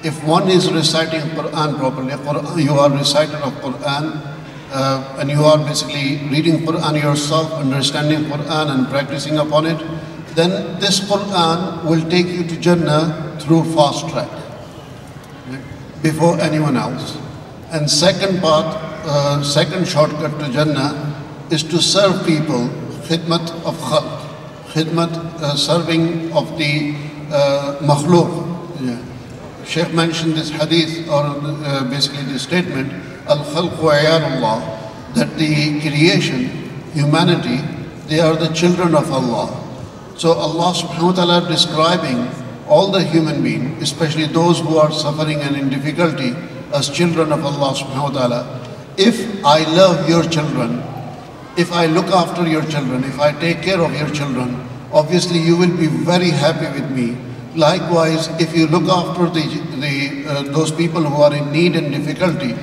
If one is reciting Quran properly, Quran, you are reciter of Quran, uh, and you are basically reading Quran yourself, understanding Quran and practicing upon it, then this Quran will take you to Jannah through fast track before anyone else. And second path, uh, second shortcut to Jannah is to serve people, khidmat of khalq, khidmat, uh, serving of the uh, makhluk. Yeah. Sheikh mentioned this hadith, or uh, basically this statement, al khalqu ayalullah, that the creation, humanity, they are the children of Allah. So Allah subhanahu wa ta'ala describing all the human being, especially those who are suffering and in difficulty, as children of Allah subhanahu wa ta'ala. If I love your children, if I look after your children, if I take care of your children, obviously you will be very happy with me. Likewise, if you look after the, the, uh, those people who are in need and difficulty,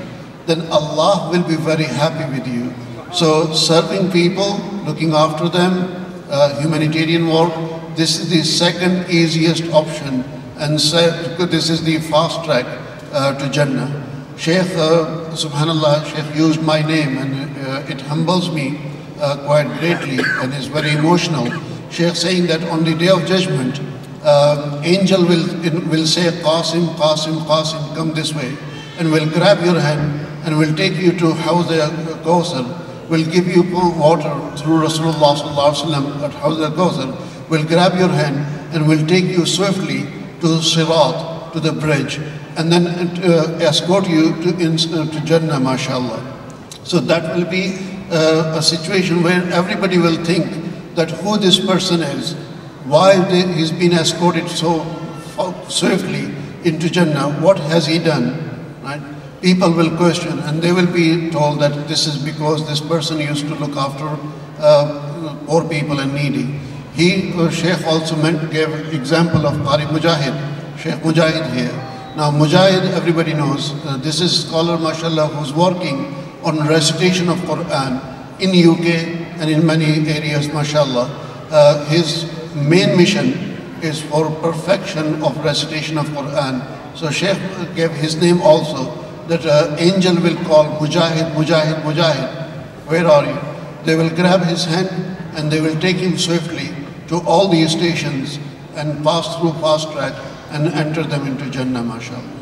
then Allah will be very happy with you. So serving people, looking after them, uh, humanitarian work, this is the second easiest option, and se- this is the fast track uh, to Jannah. Sheikh, uh, subhanallah, Sheikh used my name, and uh, it humbles me uh, quite greatly and is very emotional. Sheikh saying that on the day of judgment, um, angel will, will say, Qasim, Qasim, Qasim, come this way, and will grab your hand and will take you to Hawz al-Kawthar, will give you water through Rasulullah sallallahu alaihi wasallam at Hawz al-Kawthar, will grab your hand and will take you swiftly to Sirat, to the bridge, and then uh, escort you to, in, uh, to Jannah, mashallah. So that will be uh, a situation where everybody will think that who this person is, why they, he's been escorted so fa- swiftly into Jannah, what has he done, right? People will question and they will be told that this is because this person used to look after uh, poor people and needy. He, uh, Sheikh also meant, gave example of Qari Mujahid, Sheikh Mujahid here. Now, Mujahid, everybody knows, uh, this is scholar, mashallah, who's working on recitation of Quran in U K and in many areas, mashallah. Uh, his main mission is for perfection of recitation of Quran. So Sheikh gave his name also, that uh, angel will call, "Mujahid, Mujahid, Mujahid, where are you?" They will grab his hand and they will take him swiftly to all these stations and pass through fast track and enter them into Jannah, mashallah.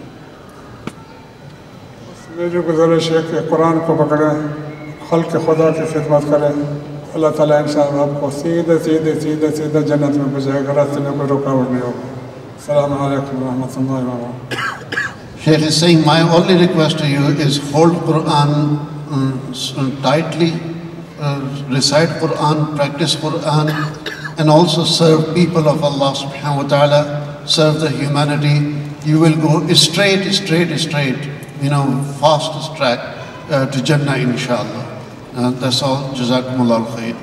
میری گزارش ہے کہ قرآن کو پکڑیں، خلق خدا کی خدمت کریں، اللہ تعالیٰ انشاءاللہ آپ کو سیدھے سیدھے سیدھے سیدھے جنت میں پہنچائے گا، راستے میں کوئی رکاوٹ نہیں ہوگا۔ السلام علیکم ورحمۃ اللہ وبرکاتہ۔ Sheikh is saying, "My only request to you is hold Quran, um, s- uh, tightly, uh, recite Quran, practice Quran, and also serve people of Allah subhanahu wa ta'ala, serve the humanity. You will go straight, straight, straight, you know, fastest track uh, to Jannah, inshallah." Uh, that's all. Jazakumullah khair.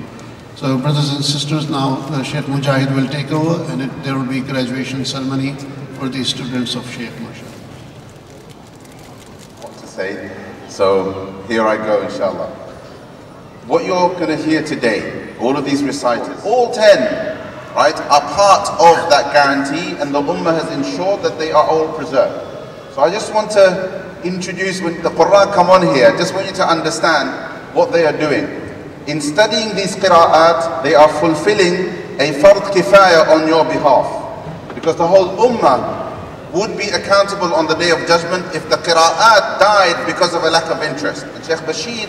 So, brothers and sisters, now uh, Sheikh Mujahid will take over, and it, there will be graduation ceremony for the students of Sheikh, mashallah. What to say. So here I go, inshallah. What you're going to hear today, all of these reciters, all ten, right, are part of that guarantee, and the Ummah has ensured that they are all preserved. So I just want to introduce, when the Qurra come on here, I just want you to understand what they are doing. In studying these qira'at, they are fulfilling a fard kifaya on your behalf. Because the whole Ummah would be accountable on the Day of Judgment if the qira'at died because of a lack of interest. And Sheikh Bashir,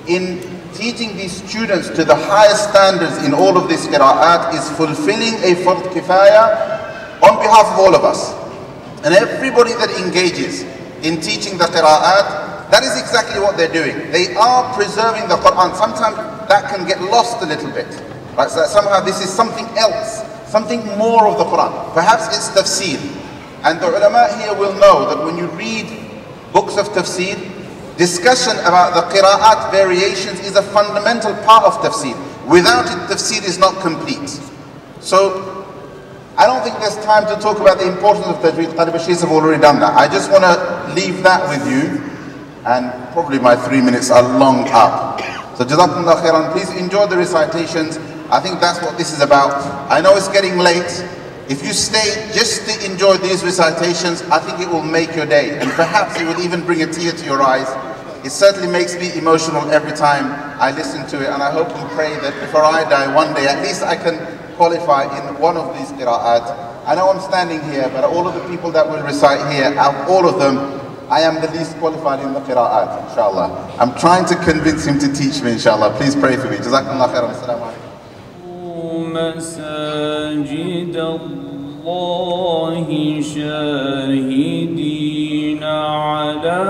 in teaching these students to the highest standards in all of these qira'at, is fulfilling a fard kifaya on behalf of all of us. And everybody that engages in teaching the qira'at, that is exactly what they're doing. They are preserving the Quran. Sometimes that can get lost a little bit. Right? So somehow this is something else, something more of the Quran. Perhaps it's tafsir. And the ulama here will know that when you read books of tafsir, discussion about the qira'at variations is a fundamental part of tafsir. Without it, tafsir is not complete. So, I don't think there's time to talk about the importance of Tajweed. Qari Bashir have already done that. I just want to leave that with you, and probably my three minutes are long up. So, Jazakumullah khairan. Please enjoy the recitations. I think that's what this is about. I know it's getting late. If you stay just to enjoy these recitations, I think it will make your day, and perhaps it will even bring a tear to your eyes. It certainly makes me emotional every time I listen to it, and I hope and pray that before I die one day, at least I can qualify in one of these qira'at. I know I'm standing here, but all of the people that will recite here, out of all of them, I am the least qualified in the qira'at, inshallah. I'm trying to convince him to teach me, inshallah. Please pray for me. Jazakumullah khairan. Assalamu alaikum. مساجد الله شاهدين على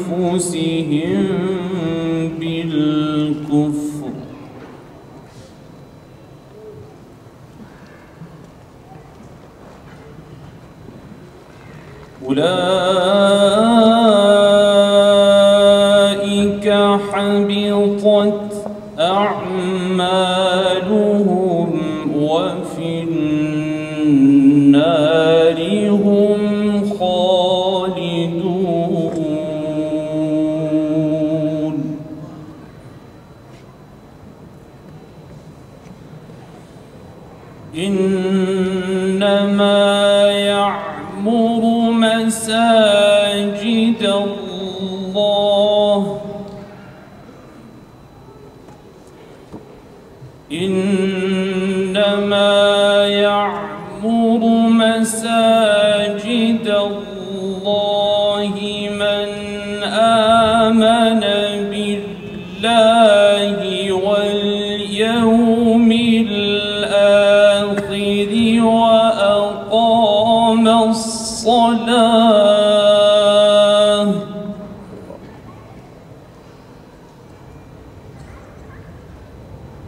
أنفسهم بالكفر أولئك حبطت أعمالهم وفي النار هم خالدون. إنما يعمر مساجد الله إنما يعمر مساجد الله من آمن بالله واليوم الآخر وأقام الصلاة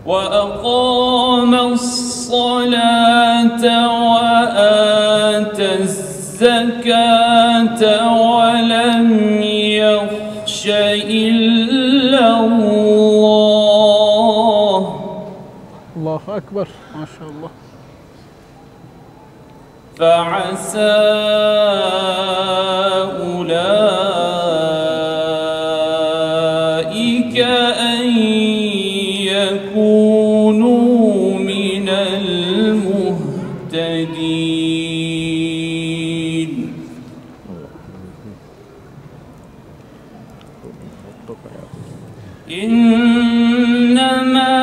وأقام الصلاة وآتى الزكاة ولم يخش إلا الله الله أكبر، ما شاء الله. فعسى أولئك أن يكونوا من المهتدين. إنما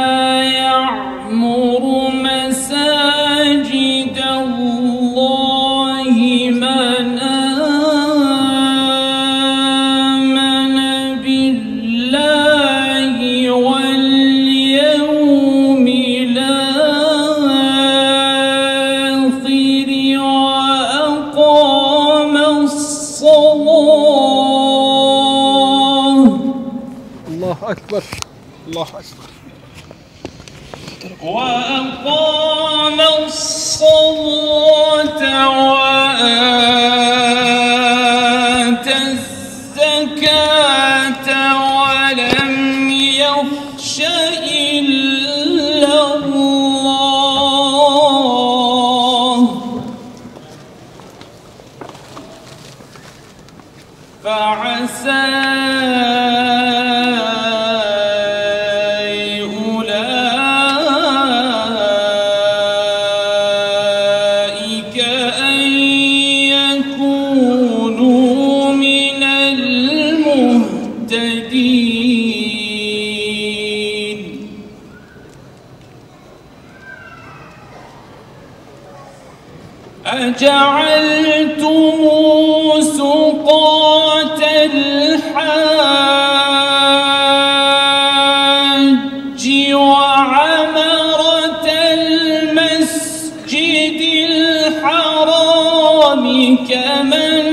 يعمر مساجد الله من آمن بالله واليوم الآخر وأقام الصلاة. الله أكبر، الله أكبر. وأقام الصلاة وآتى الزكاة ولم يخش إلا الله. فعسى أولئك أن يكونوا من المهتدين. أجعلتم سقاة الحاج وعمرة المسجد الحرام كمن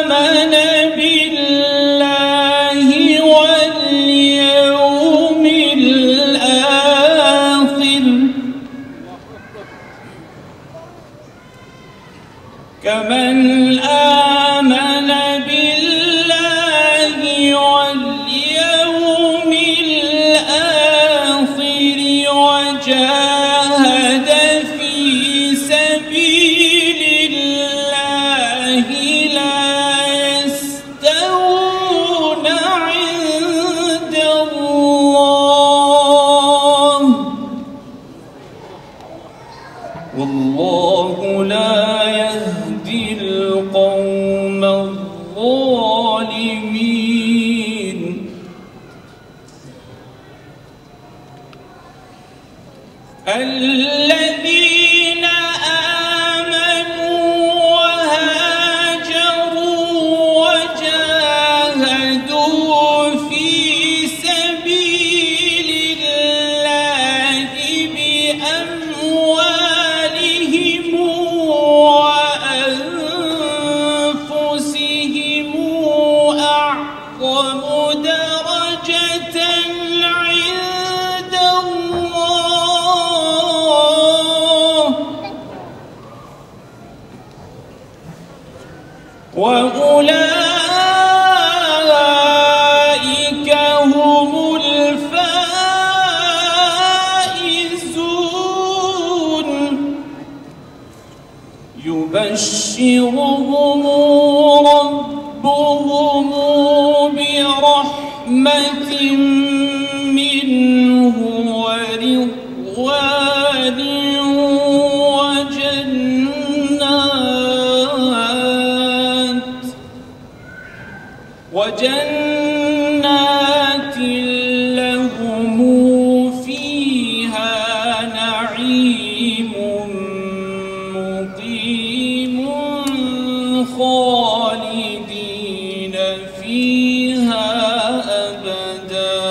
آمن بالله واليوم الآخر كمن آمن بالله واليوم الآخر وجاهد في سبيل الله لا يستوون عند الله والله لا يهدي القوم الظالمين. الذين آمنوا وهاجروا وجاهدوا في سبيل الله بأموالهم وأنفسهم أعظم درجة عند الله وأولئك هم الفائزون. يبشرهم ربهم برحمة منه ورضوان وجنات وجنات لهم فيها نعيم مقيم خالدين فيها أبدا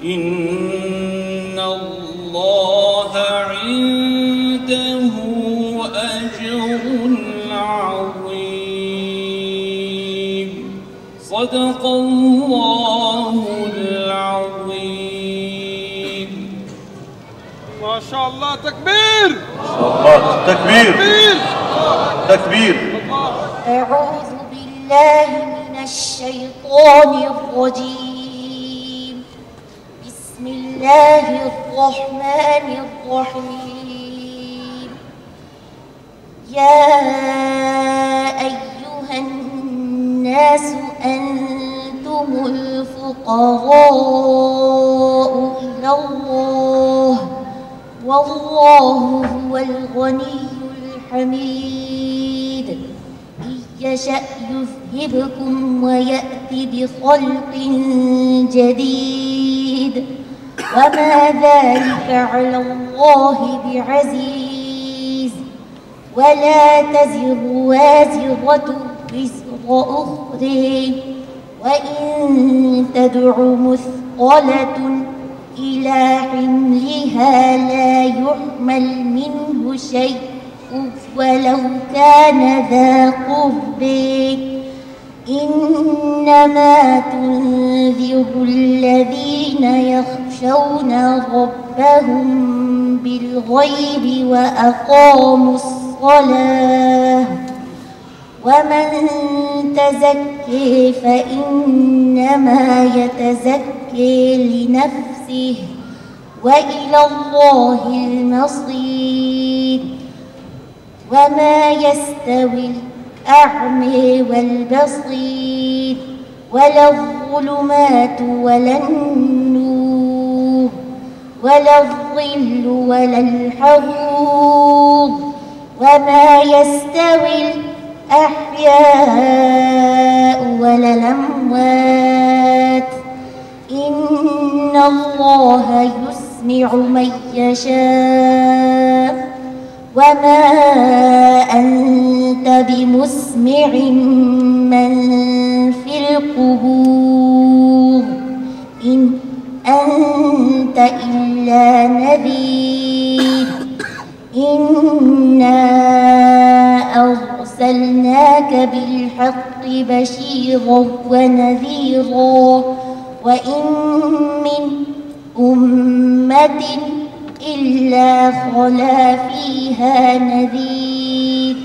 إن الله عنده أجر عظيم. صدق الله العظيم. ما شاء الله، تكبير! الله، تكبير! تكبير! تكبير! أعوذ بالله من الشيطان الرجيم. بسم الله الله الرحمن الرحيم. يا أيها الناس أنتم الفقراء إلى الله، والله هو الغني الحميد. إن يشأ يذهبكم ويأت بخلق جديد، وما ذلك على الله بعزيز. ولا تزر وازرة وزر أخرى، وإن تدع مثقلة إلى حملها لا يحمل منه شيء ولو كان ذا قرب. إنما تنذر الذين يخشون ربهم بالغيب وأقاموا الصلاة، ومن تزكي فإنما يتزكي لنفسه، وإلى الله المصير. وما يستوي الأعمى والبصير، ولا الظلمات ولا النور، ولا الظل ولا الحرور، وما يستوي الأحياء ولا الأموات، إن الله يسمع من يشاء، وما أنت بمسمع من في القبور، إن أنت إلا نذير. إنا أرسلناك بالحق بشيرا ونذيرا، وإن من أمة إلا خلا فيها نذير،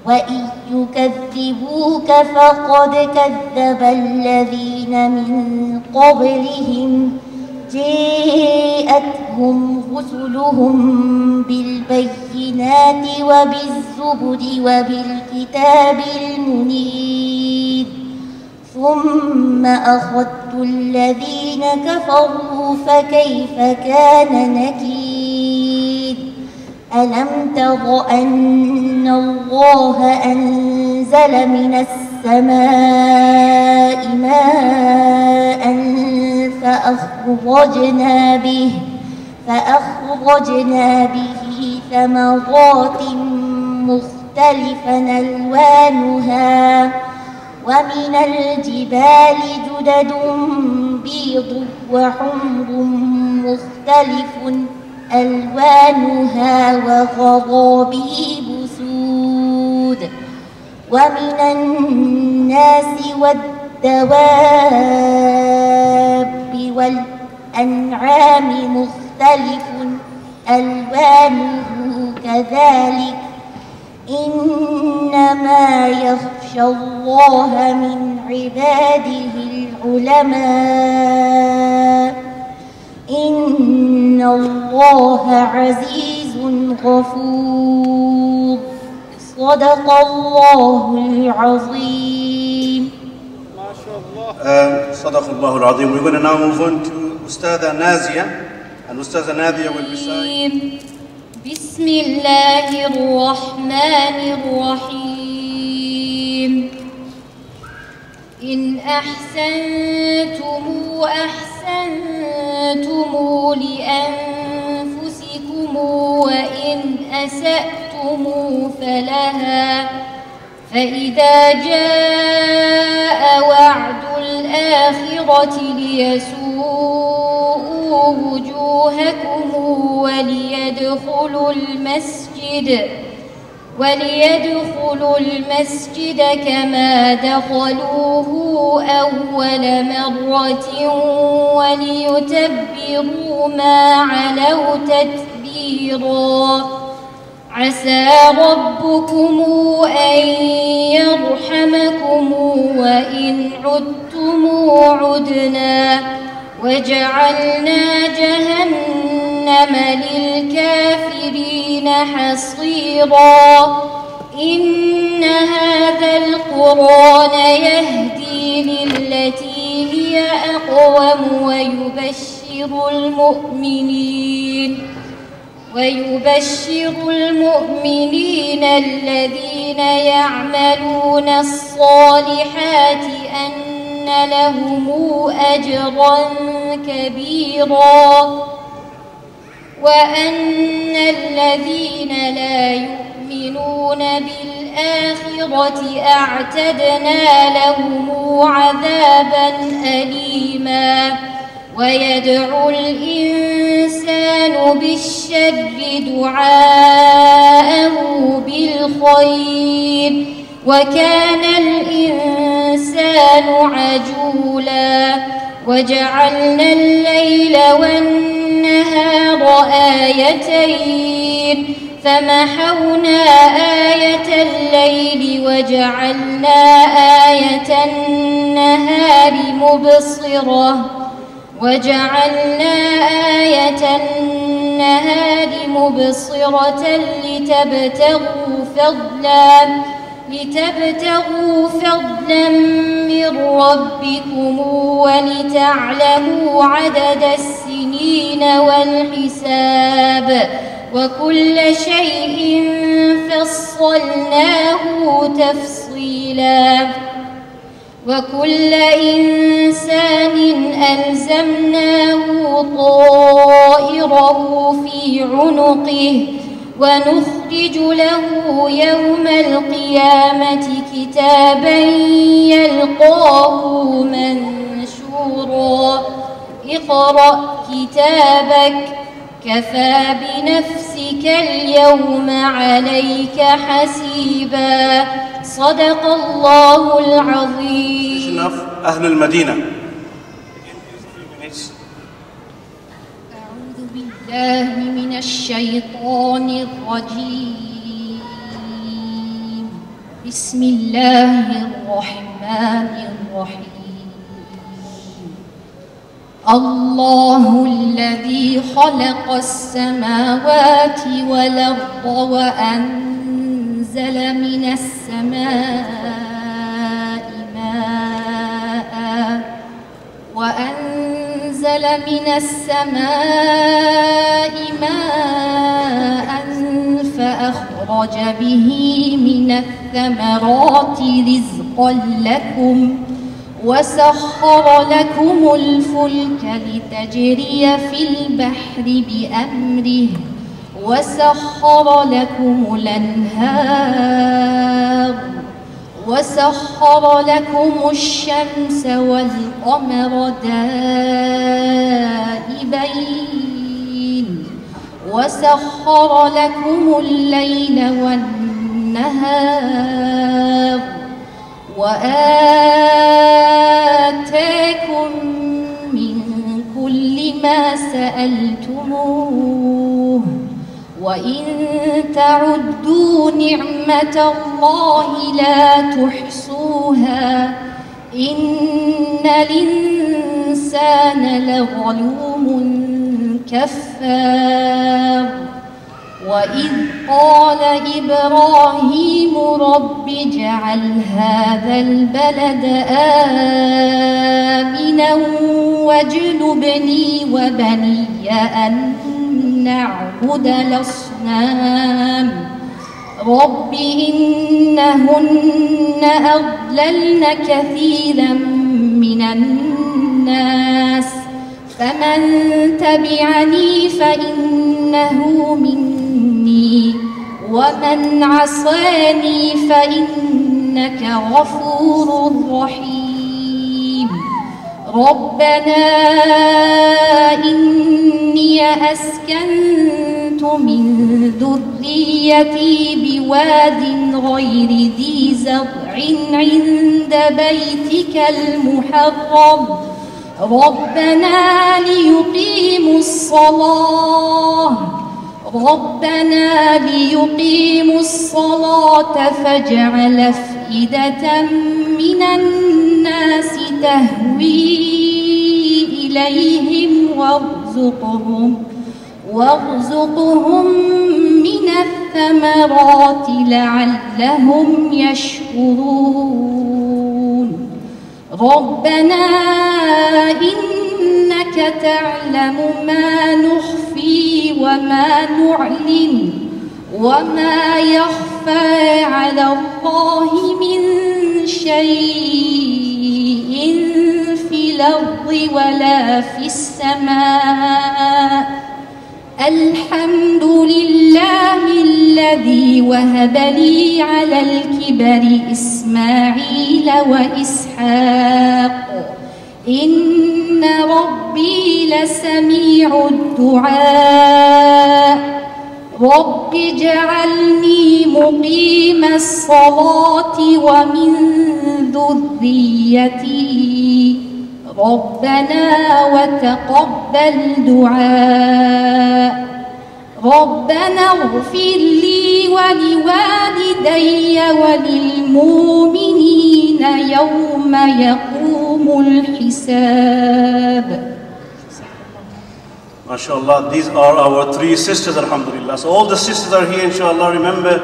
وإن يكذبوك فقد كذب الذين من قبلهم، جاءتهم رسلهم بالبينات وبالزبر وبالكتاب المنير، ثم أخذت الذين كفروا فكيف كان نكير. ألم تر أن الله أنزل من السماء ماء فأخرجنا به، فأخرجنا به ثمرات مختلفا ألوانها، ومن الجبال جدد بيض وحمر مختلف ألوانها وغرابيب سود، ومن الناس والدواب والأنعام مختلف ألوانه كذلك، إنما يخشى الله من عباده العلماء، إن الله عزيز غفور. صدق الله العظيم. Uh, صدق الله العظيم. We're going to now move on to Ustadha Nazia, and Ustadha Nazia will recite. بسم الله الرحمن الرحيم. إن أحسنتم أحسنتم لأنفسكم وإن أسأتم فلها، فإذا جاء وعد الآخرة ليسوءوا وجوهكم وليدخلوا المسجد، وليدخلوا المسجد كما دخلوه أول مرة وليتبروا ما علوا تتبيرا. عسى ربكم أن يرحمكم وإن عدتم عدنا، وجعلنا جهنم للكافرين حصيرا. إن هذا القرآن يهدي للتي هي أقوم ويبشر المؤمنين ويبشر المؤمنين الذين يعملون الصالحات أن لهم أجرا كبيرا. وأن الذين لا يؤمنون بالآخرة أعتدنا لهم عذابا أليما. ويدعو الإنسان بالشر دعاءه بالخير وكان الإنسان عجولا. وجعلنا الليل والنهار آيتين فمحونا آية الليل وجعلنا آية النهار مبصرة وجعلنا آية النهار مبصرة لتبتغوا فضلا لتبتغوا فضلا من ربكم ولتعلموا عدد السنين والحساب وكل شيء فصلناه تفصيلا. وكل إنسان ألزمناه طائره في عنقه ونخرج له يوم القيامة كتابا يلقاه منشورا. اقرأ كتابك كفى بنفسك اليوم عليك حسيبا. صدق الله العظيم. Of Ahlul Madina. أعوذ بالله من الشيطان الرجيم. بسم الله الرحمن الرحيم. الله الذي خلق السماوات والأرض وأنزل من السماء ماء وأنزل من السماء ماء فأخرج به من الثمرات رزقا لكم وسخر لكم الفلك لتجري في البحر بأمره وسخر لكم الأنهار وسخر لكم الشمس والقمر دائبين وسخر لكم الليل والنهار وآتاكم من كل ما سألتموه وإن تعدوا نعمة الله لا تحصوها إن الإنسان لظلوم كفار. وإذ قال إبراهيم رب اجعل هذا البلد آمنا واجنبني وبني أن نعبد الأصنام. رب إنهن أضللن كثيرا من الناس فمن تبعني فإنه مني ومن عصاني فإنك غفور رحيم. ربنا إني أسكنت من ذريتي بواد غير ذي زرع عند بيتك المحرم ربنا ليقيموا الصلاة ربنا ليقيموا الصلاة فاجعل أفئدة من الناس تهوي إليهم عليهم وارزقهم، وارزقهم من الثمرات لعلهم يشكرون. ربنا إنك تعلم ما نخفي وما نعلن وما يخفى على الله من شيء في الأرض ولا في السماء. الحمد لله الذي وهب لي على الكبر إسماعيل وإسحاق، إن ربي لسميع الدعاء. رب اجعلني مقيم الصلاة ومن ذريتي، ربنا وتقبل دعاء. ربنا اغفر لي ولوالدي وللمؤمنين يوم يقوم الحساب. MashaAllah, these are our three sisters, alhamdulillah. So all the sisters are here, inshallah. Remember,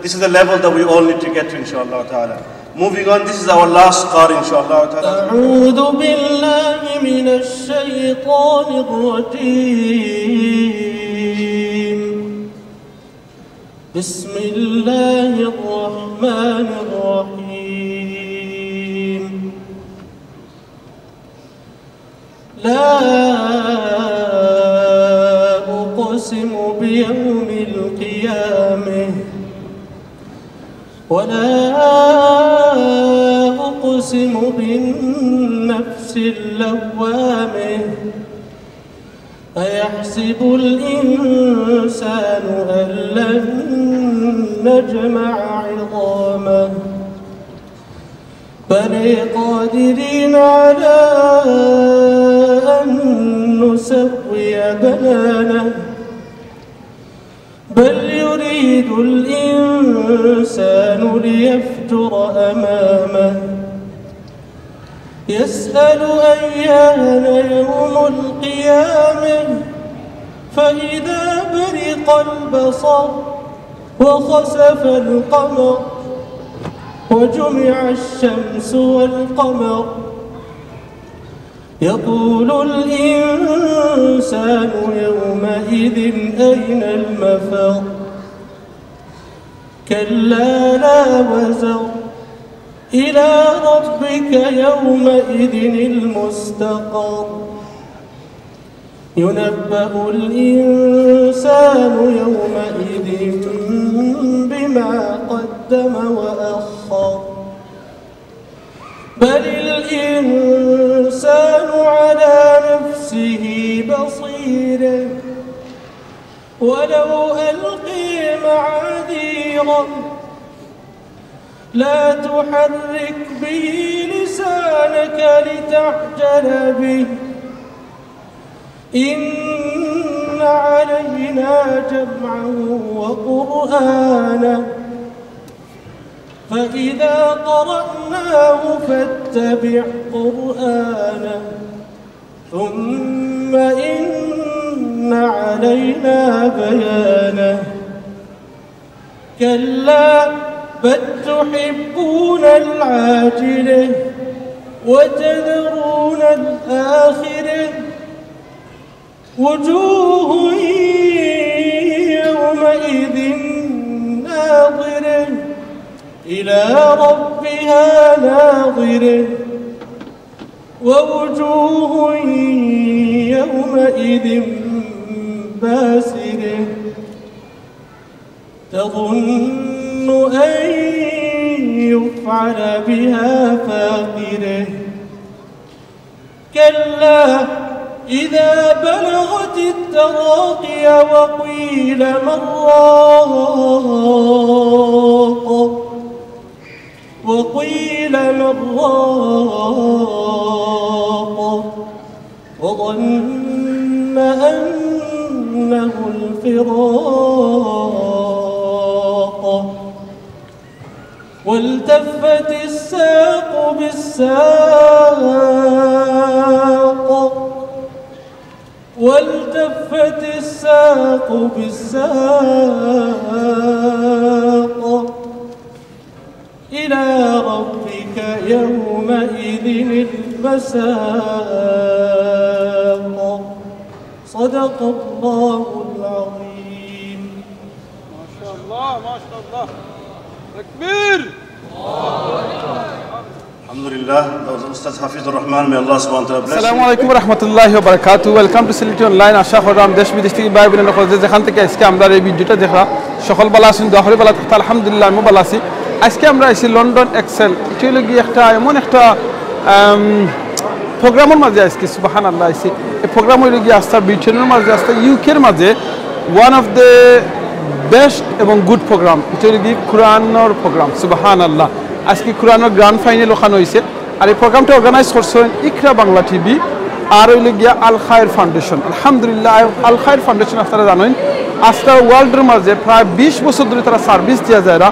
this is the level that we all need to get to, inshallah ta'ala. Moving on, this is our last qari, inshallah ta'ala. أعوذ بالله من الشيطان الرجيم. بسم الله الرحمن الرحيم. لا أقسم بيوم القيامة، ولا أقسم بالنفس اللوامة، أيحسب الإنسان أن لن نجمع عظامه، بل قادرين على أن نسوي بنانه، بل يريد الإنسان ليفجر أمامه، يسأل أيان يوم القيامة، فإذا برق البصر، وخسف القمر، وجمع الشمس والقمر، يقول الإنسان يومئذ أين المفر؟ كلا لا وزر، إلى ربك يومئذ المستقر، ينبأ الإنسان يومئذ بما قدم وأخر، بل الإنسان على نفسه بصيرة، ولو ألقي معاذيره، لا تحرك به لسانك لتعجل به، إن علينا جمعه وقرآنه، فإذا قرأناه فاتبع قرآنه، ثم إن علينا بيانه، كلا بل تحبون العاجلة، وتذرون الآخرة، وجوه يومئذ ناضرة، إلى ربها ناظرة، ووجوه يومئذ باسرة، تظن أن يفعل بها فاقرة، كلا إذا بلغت التراقي، وقيل من راق، وقيل من راق، وظن أنه الفراق، والتفت الساق بالساق، التفت الساق بالساق إلى ربك يومئذ المساق. صدق الله العظيم. ما شاء الله، ما شاء الله. تكبير. Alhamdulillah, that was Ustaz Hafizur Rahman. May Allah subhanahu wa ta'ala bless আসসালামু him. আলাইকুম রহমতুল্লাহ বারাকাতু। Welcome to Sylheti Online. আশা করলাম দেশ বিদেশ থাকি ভাই বোন সকল যে যেখান থাকি আজকে আমরার এই ভিডিওটা দেখরা, সকল ভালা আছইন, দোয়া করি ভালা থাকতা। আলহামদুলিল্লাহ, আমিও ভালা আছি। আজকে আমরা আইছি লন্ডন এক্সেল। ইটা অইলো গিয়া একটা এমন একটা প্রোগ্রামর মাঝে আজকে সুবহানাল্লাহ আইছি। এই প্রোগ্রাম অইলো গিয়া আস্তা ব্রিটেনর মাঝে, আস্তা ইউকের মাঝে one of the best এবং গুড প্রোগ্রাম। ইটা অইলো গিয়া কুরআনর প্রোগ্রাম, সুবহানাল্লাহ। আজকে কুরআনর গ্র্যান্ড ফাইনাল অখান অইছে। আর এই প্রোগ্রামটা অর্গানাইজ করছইন ইকরা বাংলা টিভি আর অইলো গিয়া আল খায়ের ফাউন্ডেশন। আলহামদুলিল্লাহ, আল খায়ের ফাউন্ডেশন আপনারা জানইন আস্তা ওয়ার্ল্ডর মাঝে প্রায় বিশ বছর ধরি তারা সার্ভিস দিয়া যারা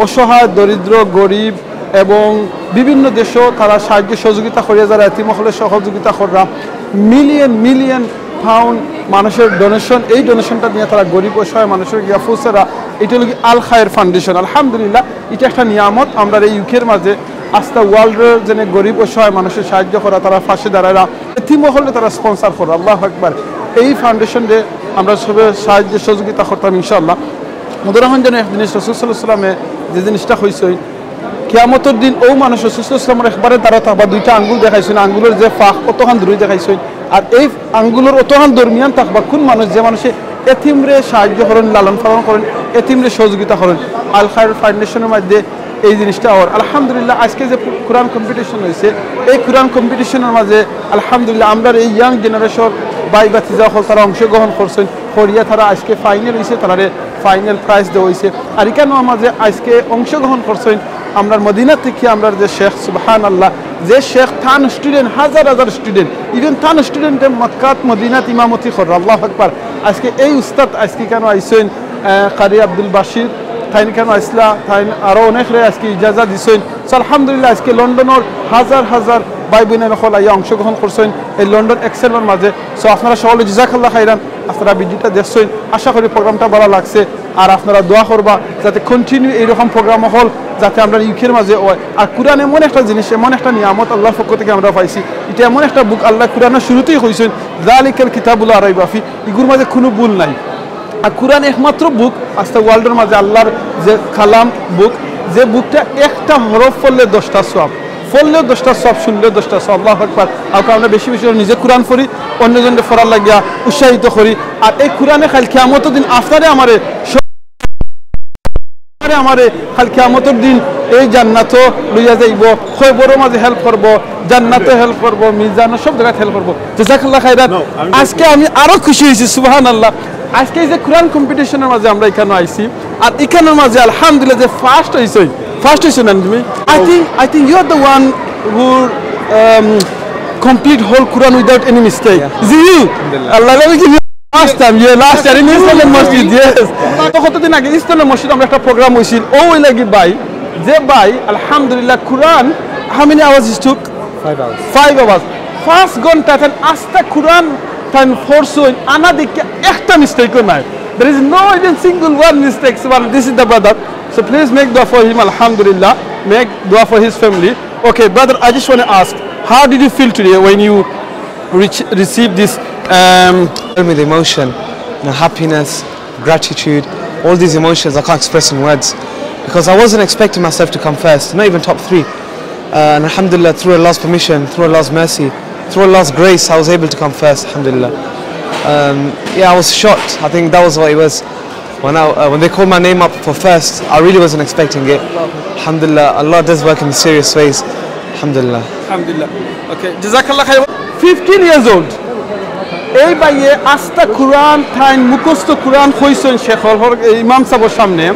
অসহায়, দরিদ্র, গরিব এবং বিভিন্ন দেশো তারা সাহায্য সহযোগিতা করিয়া যারা এতিম অকলরে সহযোগিতা কররা। মিলিয়ন মিলিয়ন পাউন্ড মানুষর ডোনেশন, এই ডোনেশনটা দিয়া তারা গরিব অসহায় মানুষর গিয়া পৌঁছারা। ইটা অইলো গিয়া আল খায়ের ফাউন্ডেশন। আলহামদুলিল্লাহ, ইটা একটা নিয়ামত। আমরার এই ইউকের মাঝে আস্তা ওয়ার্ল্ডর যেনে গরিব অসহায় মানুষর সাহায্য করা, তারার পাশে দাঁড়াইরা, এতিম অকলরে তারা স্পন্সর করা। আল্লাহু আকবার। এই ফাউন্ডেশনরে আমরা সবে সাহায্য সহযোগিতা করতাম ইনশাআল্লাহ। মনে রাখইন যেন এক জিনিস, রাসুল সাল্লাল্লাহু আলাইহি ওয়াসাল্লামে যে জিনিসটা কইছইন, কিয়ামতর দিন অউ মানুষ রাসুল সাল্লাল্লাহু আলাইহি ওয়াসাল্লামর একবারে দাঁড়া থাকবা, দুইটা আঙ্গুল দেখাইছইন, আঙ্গুলর যে ফাঁক অতখান দূরই দেখাইছইন। আর এই আঙ্গুলর অতখান দরমিয়ান থাকবা কুন মানুষ, যে মানুষে এতিমরে সাহায্য করইন, লালন পালন করইন, এতিমরে সহযোগিতা করইন। আল খায়ের ফাউন্ডেশনর মাঝে এই জিনিসটা অর। আলহামদুলিল্লাহ, আজকে যে কুরআন কম্পিটিশন অইছে, এই কুরআন কম্পিটিশনর মাঝে আলহামদুলিল্লাহ আমরার এই ইয়াং জেনারেশন ভাই ভাতিজা অকল তারা অংশগ্রহণ করছইন, করিয়া তারা আজকে ফাইনাল অইছে, তারারে ফাইনাল প্রাইজ দেওয়া অইছে। আর ইখানর মাঝে আজকে অংশগ্রহণ করছইন আমরার মদিনা থাকি আমরার যে শেখ, সুবহানাল্লাহ, যে শেখ তান স্টুডেন্ট, হাজার হাজার স্টুডেন্ট, ইভেন তান স্টুডেন্টে মক্কাত মদিনাত ইমামতি কররা, আল্লাহু আকবার। আজকে এই উস্তাদ আজকে ইখানো আইছইন, আহ, কারি আব্দুল বাশির, তাইন ইখানো আইছলা, তাইন আরো অনেকরে আজকে ইজাজা দিছইন। So আলহামদুলিল্লাহ, আজকে লন্ডনর হাজার হাজার ভাই বোন অকল আইয়া অংশগ্রহণ করছইন এই লন্ডন এক্সেলর মাঝে। So আপনারা সকলে জাযাকাল্লাহ খাইরান, আপনারা ভিডিওটা দেখছইন, আশা করি প্রোগ্রামটা ভালা লাগছে। আর আপনারা দোয়া করবা যাতে কন্টিনিউ এইরকম প্রোগ্রাম অকল যাতে আমরার ইউকের মাঝে অয়। আর কুরআন এমন একটা জিনিস, এমন একটা নিয়ামত আল্লাহর পক্ষ থাকি আমরা পাইছি। ইটা এমন একটা বুক, আল্লাহ কুরআনর শুরুতেই কইছইন, "যালিকাল কিতাবু লা রাইবা ফি", ইগুর মাঝে কুনু ভুল নাই। আর কুরআন একমাত্র বুক আস্তা ওয়ার্ল্ডর মাঝে আল্লাহর যে কালাম বুক, যে বুকটা একটা হরফ পড়লে দশটা সওয়াব, পড়লেও দশটা সওয়াব, শুনলেও দশটা সওয়াব। আল্লাহু আকবার। আর আমরা বেশি বেশি করে নিজে কুরআন পড়ি, অন্যজনরে পড়ার লাগিয়া উৎসাহিত করি। আর এই কুরআনে কাইল কিয়ামতর দিন আপনারে আমারে স-, আমারে আমারে কাইল কিয়ামতর দিন এই জান্নাতো লইয়া যাইবো, কবরর মাঝে হেল্প করবো, জান্নাতো হেল্প করবো, মিজানো সব জাগাত হেল্প করবো। জাযাকাল্লাহ খাইরান। আজকে আমি আরো খুশি অইছি, সুবহানাল্লাহ। আজকে এই যে কুরআন কম্পিটিশনর মাঝে আমরা ইখানো আইছি, আর ইখানর মাঝে আলহামদুলিল্লাহ যে ফার্স্ট অইছইন, ফার্স্ট অইছইন না তুমি? I think, I think you are the one who, um, complete whole Quran without any mistake. Is it you? Allah, let me give you first time, yeah, last year in East London Masjid, yes. তো কতদিন আগে east London মসজিদ আমরা একটা প্রোগ্রাম অইছিল, অউ অইলা গি ভাই, যে ভাই আলহামদুলিল্লাহ কুরআন, how many hours it took? Five hours. Five hours. পাঁচ ঘন্টা তাইন আস্তা কুরআন তাইন পড়ছইন, আনা দেখিয়া একটা মিস্টেকও নাই। There is no even single one mistake. So, this is the brother. So please make dua for him, alhamdulillah. Make dua for his family. Okay, brother, I just want to ask, how did you feel today when you reach, received this, um, Filled with emotion, you know, happiness, gratitude, all these emotions I can't express in words, because I wasn't expecting myself to come first, not even top three. Uh, and alhamdulillah, through Allah's permission, through Allah's mercy, through Allah's grace, I was able to come first, alhamdulillah. Um, yeah, I was shocked. I think that was what it was. When, I, uh, when they called my name up for first, I really wasn't expecting it. Alhamdulillah, Allah does work in mysterious ways. Alhamdulillah. আলহামদুলিল্লাহ। ওকে, জাযাকাল্লাহ খাইর। Fifteen years old. এই ভাইয়ে আস্তা কুরআন তাইন মুখস্থ কুরআন কইছইন শেখর হর-, এই ইমাম সাবর সামনে।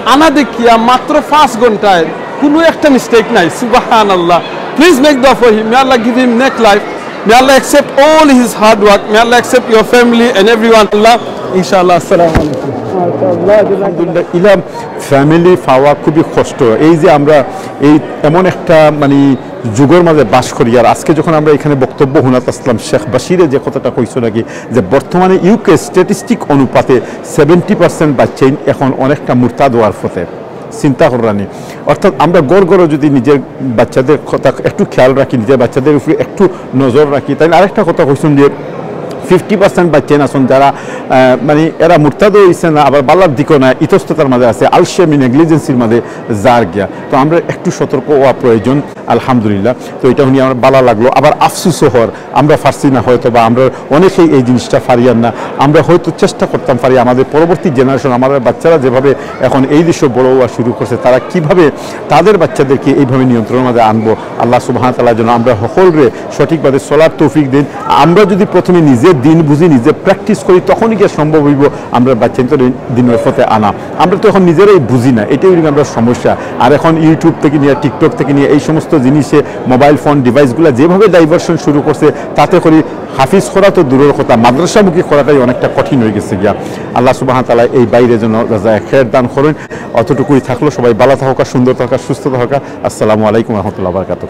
আনা দেখিয়া মাত্র পাঁচ ঘন্টায় কুনু একটা মিস্টেক নাই। সুবহানাল্লাহ। Please make dua for him. May Allah give him next life. May Allah accept all his hard work. May Allah accept your family and everyone. আল্লাহ, ইনশাআল্লাহ। আসসালামু আলাইকুম। মাশাআল্লাহ, আলহামদুলিল্লাহ। ইলা ফ্যামিলি পাওয়া খুবই কষ্ট। এই যে আমরা এই এমন একটা মানে যুগর মাঝে বাস করি। আর আজকে যখন আমরা এখানে বক্তব্য হুনাত আসলাম, শেখ বাশিরে যে কথাটা কইছো নাকি, যে বর্তমানে ইউকে স্ট্যাটিস্টিক অনুপাতে সেভেন্টি পার্সেন্ট বাচ্চাইন এখন অনেকটা মুরতাদ হওয়ার পথে। চিন্তা কররানি। অর্থাৎ আমরা ঘর ঘরে যদি নিজের বাচ্চাদের কথা একটু খেয়াল রাখি, নিজের বাচ্চাদের উপরে একটু নজর রাখি, তাই আরেকটা কথা কইছেন যে ফিফটি পার্সেন্ট বাচ্চাইন আছেন যারা আহ, মানে এরা মুরতাদ হইছে না, আবার বালার দিকও না, ইতস্ততার মাঝে আছে, আলসেমি নেগলিজেন্সির মাঝে যার গিয়া। তো আমরা একটু সতর্ক হওয়া প্রয়োজন। আলহামদুলিল্লাহ, তো এটা হুনি আমার বালা লাগলো। আবার আফসুসও হওয়ার, আমরা পারছি না হয়তো, বা আমরা অনেকেই এই জিনিসটা পারিয়ার না। আমরা হয়তো চেষ্টা করতাম পারি, আমাদের পরবর্তী জেনারেশন, আমাদের বাচ্চারা যেভাবে এখন এই দেশে বড় হওয়া শুরু করছে, তারা কিভাবে তাদের বাচ্চাদেরকে এইভাবে নিয়ন্ত্রণের মাঝে আনবো। আল্লাহ সুবহানাহু ওয়া তাআলা যেন আমরা সকলরে সঠিকভাবে চলার তৌফিক দিন। আমরা যদি প্রথমে নিজে দিন বুঝি, নিজে প্র্যাকটিস করি, তখনই গিয়া সম্ভব হইব আমরা বাচ্চাদের দিনের পথে আনা। আমরা তো এখন নিজেরাই বুঝি না, এটাই হইল আমরা সমস্যা। আর এখন ইউটিউব থেকে নিয়ে, টিকটক থেকে নিয়ে এই সমস্ত জিনিসে, মোবাইল ফোন ডিভাইসগুলো যেভাবে ডাইভারশন শুরু করছে, তাতে করি হাফিজ করা তো দূরের কথা, মাদ্রাসামুখী করাটাই অনেকটা কঠিন হয়ে গেছে গিয়া। আল্লাহ সুবহানাহু ওয়া তাআলা এই বাইরে যেন রাজায় খের দান করেন। অতটুকুই থাকলো, সবাই ভালো থাকা, সুন্দর থাকা, সুস্থ থাকা। আসসালামু আলাইকুম রহমতুল্লাহ বারকাত।